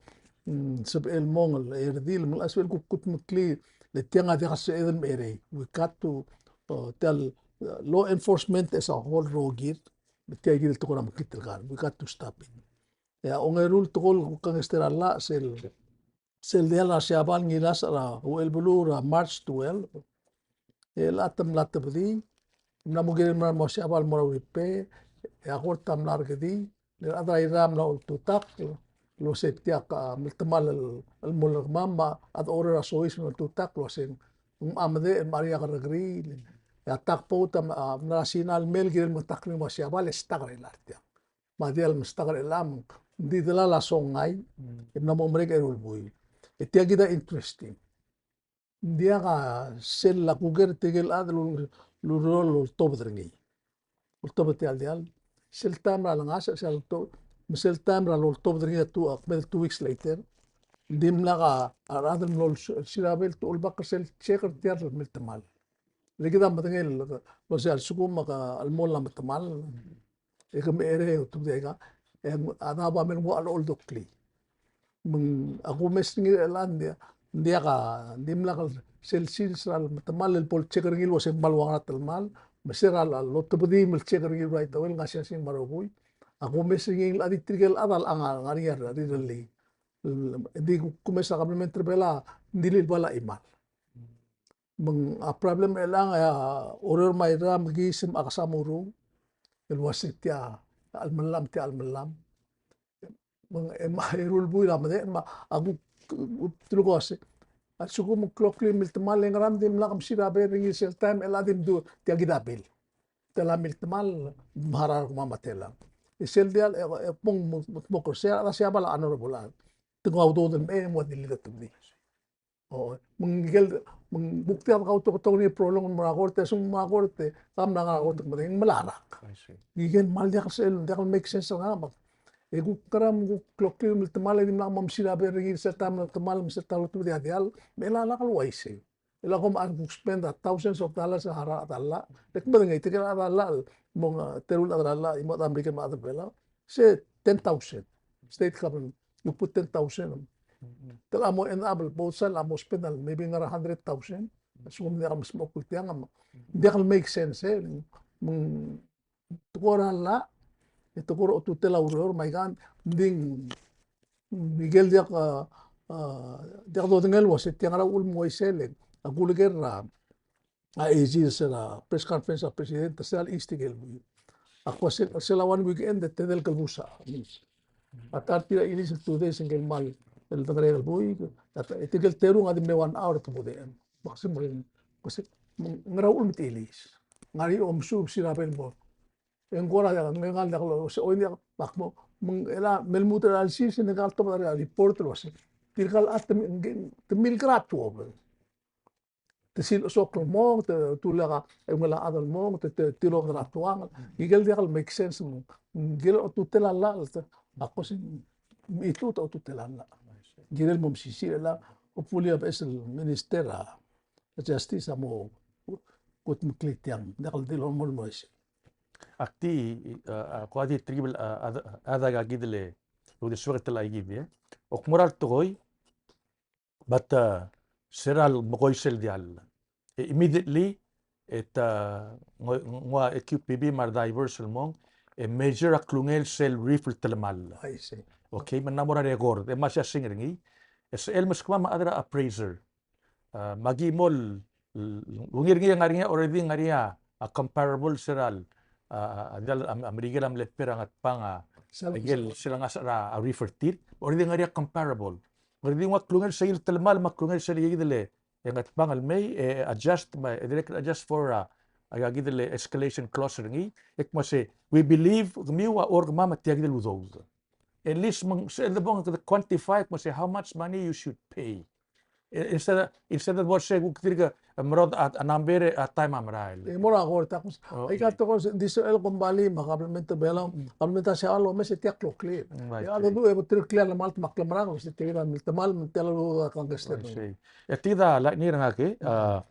mm, sebechel mong el redil, me ng sebechel kuk kudmeklii, le tiang a diak a sebeched el mecherei. We got to, uh, tia el, uh, law enforcement as a whole rokir, me tia kid el tekoi er a mekngit el kar. We got to stop it. E a ongeru el tekoi el kuk gangster a llach, sel sel diall er a Siabal, ngilasech er a uchelbeluu er a March twelve. E chelecha te mla tebedii, mla mo kirel merael mo er a Siabal el mo er a Uripe, e a kort a mla rekedii, le a rechad er a Irrai a mla oltutakl el uase tia a meltemall el, el mo er kemam, me a chad er a Sois a mla oltutakl el uase ng mla medechel el mla er ngii a kerrekeriil. E a tugboat a mla er a Sina el mei el kirel mengetakl er ngii el mo er a Siabal, e stuck er a llach er tiang. Me a diall me stuck er chelechang, ng di delal a songai, e mla mo merek a eru el buil. E tia kid a interesting. Ng diak a sel a kuker tirke el chad el ul-, el ureor el oltobed er ngii. Oltobed tia el diall. Sel taem er a lengasech, sel to-, me sel taem er a loltobed er ngii a two, a kmeed el two weeks later, ng dimlak a rechad el mlo sirabel, te olbak er sel check er tia el miltemall. Le kid a medengei el, el uase a lsekum a ka el mo er a metemall, e ke mecherei e otobedii aika, e a daob a mle nguu a oldoklii. Me ng a kumes er ngii er chelechang, ng diak, ng diak a, ng dimlak el sel sils er a metemall el bo el check er ngii el uase ng kmal ua ngera a telemall, me se er a lotobedii me le check er ngii right away el ngar er a siasing me a rokui. A kumes er ngii el a di tirke el chad a ngar er ngii a rirellii. Ng di kumes a kabelment er a Belau, ng di lilbal a chimal. Me ng a problem er chelechang, e a Oreor me a Irrai a mekiis me a kesamuruu el uase tia a chelemellam, tia a chelemellam. Me ng, e, me a eru el buil a medechel, me a kuk, kuk, kuk, te luk uase, a lsekum ng kloklii a miltemall e ngera me dimlak msiraber er ngii sel taem el a di mdu tia kid a bill. Tela miltemall, mharau er kemam a tela. E sel diall, e, e kbong mo, mo, mo kuk er sei, a Siabal a honorable a. Te nguu a udoud el mei, e mo di liltebedii. O, me ng ikel, me ng kuk tia kau toketokl er ngii el prolong el mo er a kort, e se mo er a kort, e ka mla ngar er a kort, me ng mla rak. I see. Ikel kmal diak el, diak el make sense er ngak. E kuk ngera me kuk kloklii a miltemall e dimlak mo msiraber er ngii sel taem el miltemall, me sel taem el lotobedii a diall, me chelecha lak el uaisei. E a kom a kuk spend a thousands of dollars er a llach, a llach. Le ke medengei, tirke el chad er a llach, mo ng, a, teru el chad er a llach, e mo chad er a Merikel me a chad er a Belau. Se ten thousand. State government. You put ten thousand. Te a mo end up el both side a mo spend el maybe ngar er a hundred thousand. So ng diak el mesmechokl tiang, me ng diak el make sense, e. Me ng tekoi er a llach, e tekoi er a otutel a ureor, me aika, ng di, ikel diak, a, a, diak dodengei el uase tiang a uchul me ng uaisei, le a kuleker er a a, e, sel, sel press conference er a president, sel a east ikel buil. A kmo sel, sel one weekend e tedei el kelebus a, a ta er tir a chilis el two days el kmal, el dengerenger el buil, a ta, e tirke el terung a di mle one hour te budechem. Me kmo, me kmo, me ng, ngera uchul me te chilis. Ngar er ngii a omesuub, sirabe el mo. E ng kora diak, ng ngar er ngii a diak el, se, oi, diak, me kmo, me ng, e le, me lmuut er a analysis, e ng kmal tobed er a report el uase tirka el chad te mi-, te milk er a tuobed. Te silosok el mong, te, te ulak a, e, eungel a chad el mong, te, te, tilobed er a tuangel. Ikel diak el make sense, me ng, ikel otutel a llach, te, Ak kmo se, me a tutau a tutau el llach. Kirel mo mesisiich el llach, hopefully a beches el Minister er a Justice a mo kudmeklii tiang. Ng diak el di el mo, mo uaisei. Ak di, a, a, ko a di tirke el, a, a, a, a, a kid el, uldesuek el aikid, e. Ak mo er a tekoi, but, uh, se er a lemekoi sel diall. E immediately, e te, uh, ngua, ngua Q P B me a re divers el mong, e measure a klungel sel reef el telemall. I see. Okay, me ng mo er a record, e me a siasing er ngii, e sel meskemam a chad er a appraiser. Uh, me aki mo el, l-, ungil er ngii e ng ngar er ngii a already ngar er ngii a comparable se er a, uh, a, a, a Merikel a mle pay er a Ngatpang a, sel, aike el sel ngasech er a reef er tir. Already ngar er ngii a comparable. Ng di nguu a klungel sel telemall me a klungel sel ikid el, e Ngatpang el mei, e adjust, me e dirrek el adjust for, a, a, ikid el escalation clause er ngii, e kmo se, we believe, kemiu a org me tia kid el udoud. At least me ng, se el debong kede quantify, kmo se, how much money you should pay. E, instead, instead of se kuk dirk merodech a, a number, a taem a merael. E mo er a kora, ak kmo se, oh, aika, okay, tekoi se, di se el kombalii me a kabelment er a Belau, kabelment er a Siabal a omes e tia kloklir. Mm, I see. E a dedu e bo tir el clear el malt me a klemerang, se tia kid a mle telemall, me tia el udoud a kangkei. I see. E tia kid a lightning er ngak, a,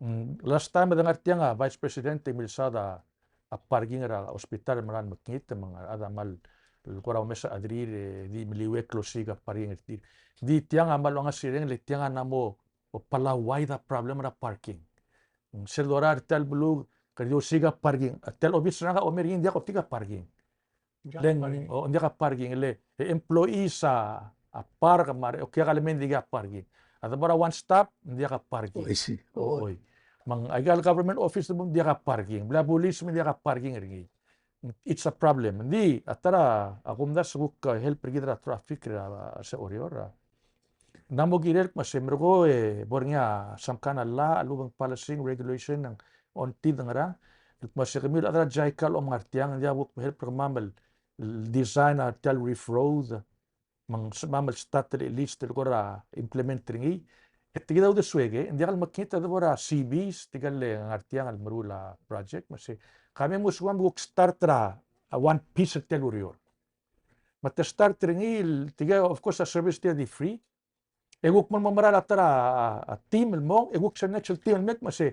mm, last time e de ngar tiang a Vice President e milsaod a, a parking er a hospital el mera el mekngit, me ng a chad a kmal kora omes a chederir, e di meliuekl el osiik a parking er tir. Di tiang a kmal ongasireng, le tiang a ng mo, o, Palau wide a problem er a parking. Sel dorael er tia el beluu, kede di osiik a parking. A tia el obis er ngak a omes er ngii, ng diak otik a parking. Ng diak a parking. Le ng, o, ng diak a parking, le, e, employees a, a park me a re, okay, a klemei ng dikea parking. A debo er a One Stop, ng diak a parking. Oh, I see. O, oi. Me ng aika el government office a debo, ng diak a parking. Blil a bulis me ng diak a parking er ngii. It's a problem. Ng di, a ta er a, a kumdasu e kuk, uh, help er kid er a traffic er a, a, se Oreor, a. Ng mo kirel el kmo se merekong e bo er ngii a some kind a law, a lobeng policy, regulation, ng ongtid er ngera, el kmo se kemiu el chad er a JICA el om ngar tiang, ng diak bo kuk help er kemam el design a tia el reef road, me ng sebechemam el start el list el kora implement er ngii. E tia kid a uldesuek, e ng diak el mekngit a debo er a CBs, tirke el ngar tiang el meruul a project, me se, kemiu a mo sebechemam el kuk start er a, a one piece er tia el ureor. Me te start er ngii, el, tirke, of course, a service tir a di free. E kuk mo, mo merael a ta er a, a, a team el mong, e kuk sel next el team el mei, me se,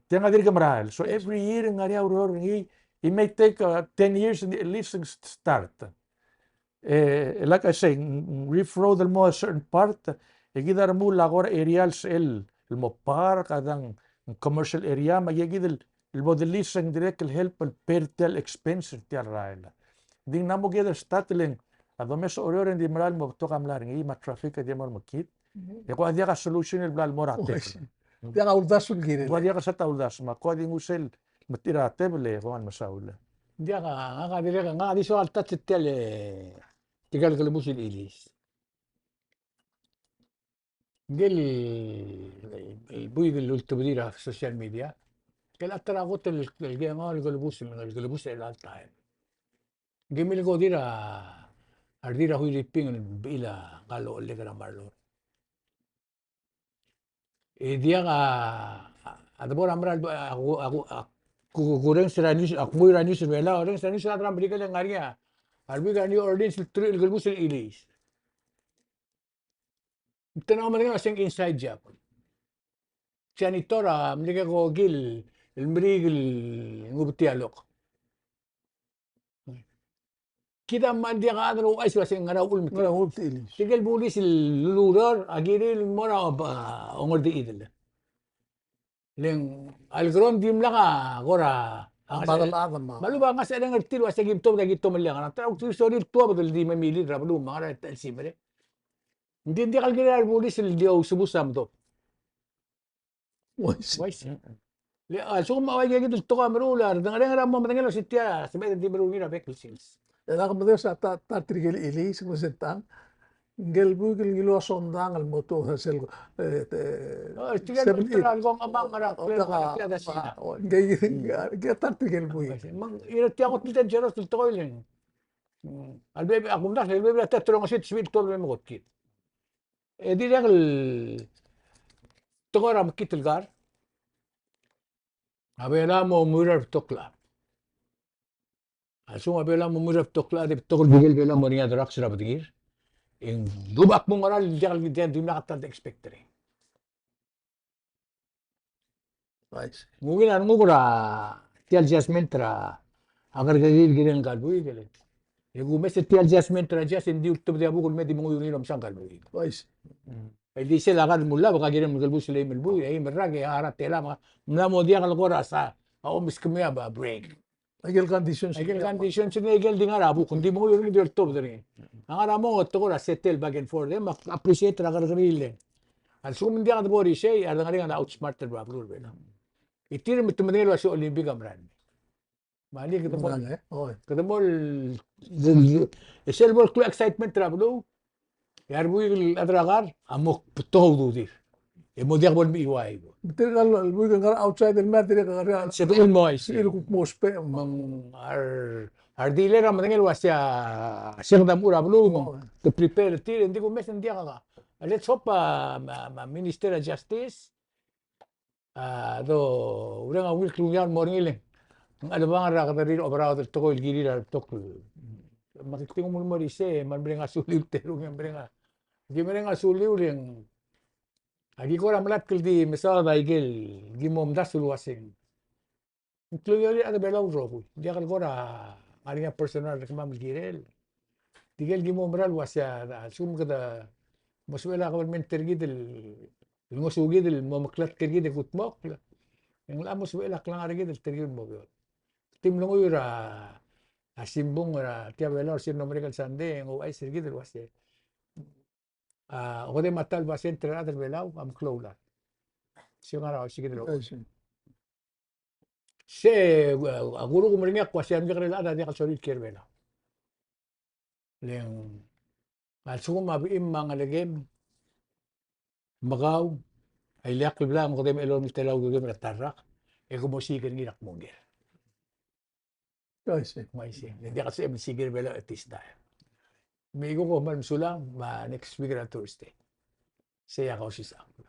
tiang a dirk merael. So, every year, ng ngar er ngii a ureor er ngii, it may take, uh, ten years and at least start. E, like I say, ng, ng reef road el mo a certain part, e kid a remuul a kora area el sel, el mo park, a dang commercial area, me a kid el el bo de lease e ng dirrek el help el pay er tia el expense er tia el rael. Ng di ng mo kede start el ng, a domes a Oreor e ng di merael el mo betok a mla er ngii me a traffic a di mo mekngit. E kuk a diak a solution el bla el mo er a tebel. Diak a uldasu el kirel. Kuk a diak a sel ta uldasu me kuk a di nguu sel metik er a tebel e kuk a mesaul. Diak a, ngak a dirrek, ngak a di soal touch er tia el, tirke el kelebus el ilis. Ngike el, el buik el ultebedii er a social media, ngike el ta er a kot el, el kengei el kelebus, el kelebus er chelecha el taem. Ngike el milkodir a, a redil er a Huiriping el bechil a ngka el ochellek er a Marlon. E diak a, a, a debo er a mera el, a, a, a, a, ku, ku, kurrenges er a news, a kuk mo er a news er a Belau, orrenges er a news er a Merikel el ngar er ngii a, a rebuik er a New Orleans el teruich el kelebus el ilis. Te mla medengei el uasei ng inside job. Janitor a mle kekokil el meriik el nguu betii a lok. Kid a kmal diak a chad el ouchais el uasei ng ngera uchul me ng ngera uchul me te ilis. Tirke el bulis el lulureor a kirir el mo er a, a, ongerdechidel. Le ng a lekerong dimlak a kora, a, me a lechub a ngasech a reng er tir el uasei kim tuobed e aki tomellii a ngerang. Te a kuk sorir el tuobed el di memilil er a beluu me a ngera el simer. Ng di ng diak el kirir a rebulis el di ousebus a medobed. Uaisei. Uaisei. Le a lsekum a ua ikakid el tekoi a meruul a redengerenger a mo medengei el uasei tia sebeched el di meruul er ngii er a bek el sils. E dak medengei el uasei a ta, ta er tirke el ilis, se el mo se tang. Ngike el buik el ngiluu a sondang el mo tuobed er sel, e, te, o, tirke el seven, eight. Ngike, ngike, ngike ta er tirke el buik. Me ng, ira tia kot el dangerous el tekoi el ng. Mm. A lebebil, a kumdasu, a lebebil a ta er a ongesit el sebechir el tuobed el me kot kid. E dirrek el tekoi er a mekngit el kar a Belau a mo mui er a rebetok el chad. A lsekum a Belau a mo mui er a betok el chad e betok el buik el Belau a mo er ngii a drugs er a bedengir, e ng dubak mo ngera el diak el, diak el, dimlak a ta el expect er ngii. Ng ungil a renguk er tia el judgment er a kerrekeriil el kirel ngka el buik el. E kumes er tia el judgment er a judge e ng di ultebedii a buk el me di menguiu er ngii el omsa ngka el buik. El di sel a kar el mullab e ke kirem el kelebus el eim el buik, eim el rak e a ngar er a tela me ng mla mo diak el kora sa, a omeskemiu a break. Aike el conditions. Aike el conditions, aike el di ngar er a buk, ng di menguiu er ngii, di oltobed er ngii. A ngar er a mong e te kora settle back and forth, e me ak appreciate er a kerrekeriil el. A lsekum ng diak debo er isei, a rengar er ngii a outsmart er a beluu er a Belau. E tir me te medengei el uasei Olympic a mera el mei. Me alii kede mo, kede mo el, e sel bo el klou a excitement er a beluu, e a rebuik el chad er a kar a mo betok a ududir. E mo diak bo lemechiuaiu. Tirka el buik el ngar er a outside el mei, tirka el ngar er a, se el mo, se el kuk mo ousbech. Me ng a re, a redeal er a medengei el uasei a se kede mo er a beluu, me te prepare er tir, e ng di kumes e ng diak a. Let's hope a, a, a Minister of Justice a, do, ureng a ungil klungiaol el mo er ngii le ng chelebangel er a kederir a oberaod el tekoi el kirir a rebetok el. Me ak di nguu el mo er isei, me a mereng a suliu el terung, e mereng a, di mereng a suliu el ng. Aki kora melatk el di mesaod a ikel ki mo omdasu el uaseng. Ng klungiolir a chad er a Belau el rokui. Ng diak el kora ngar er ngii a personal er kemam el kirel. Tirkel ki mo mera el uasei a, a lsekum kede mo sebechel a government er kid el ngosukid el mo meklatk er kid e kudmokl, e ng locha mo sebechel a klengar er kid el tir el mo beot. Te mlenguiu er a simbung er tia Belau er sel mlo merek el sandei, e ng ouchais er kid el uasei a, okedei me a ta el basent er a rechad er a Belau a meklou el chad. Se ngar er a, se kid el. Sei, a, a kuruk me er ngii a kuk uasei a mekekerei el chad a diak el sorir el kiei er a Belau. Le ng, a lsekum a bechim me a ngelekem, me kau, a ileakl el blai, ng okedei me a elolem el tela a udukem er a ta el rak, e ke mo siik er ngii er a kmo ngii. Uaisei. Uaisei. Ng diak el sebechem el siik er a Belau at this time. Me kuk kmal mesulang, me a next week er a Thursday. Sei a Kausisechakl.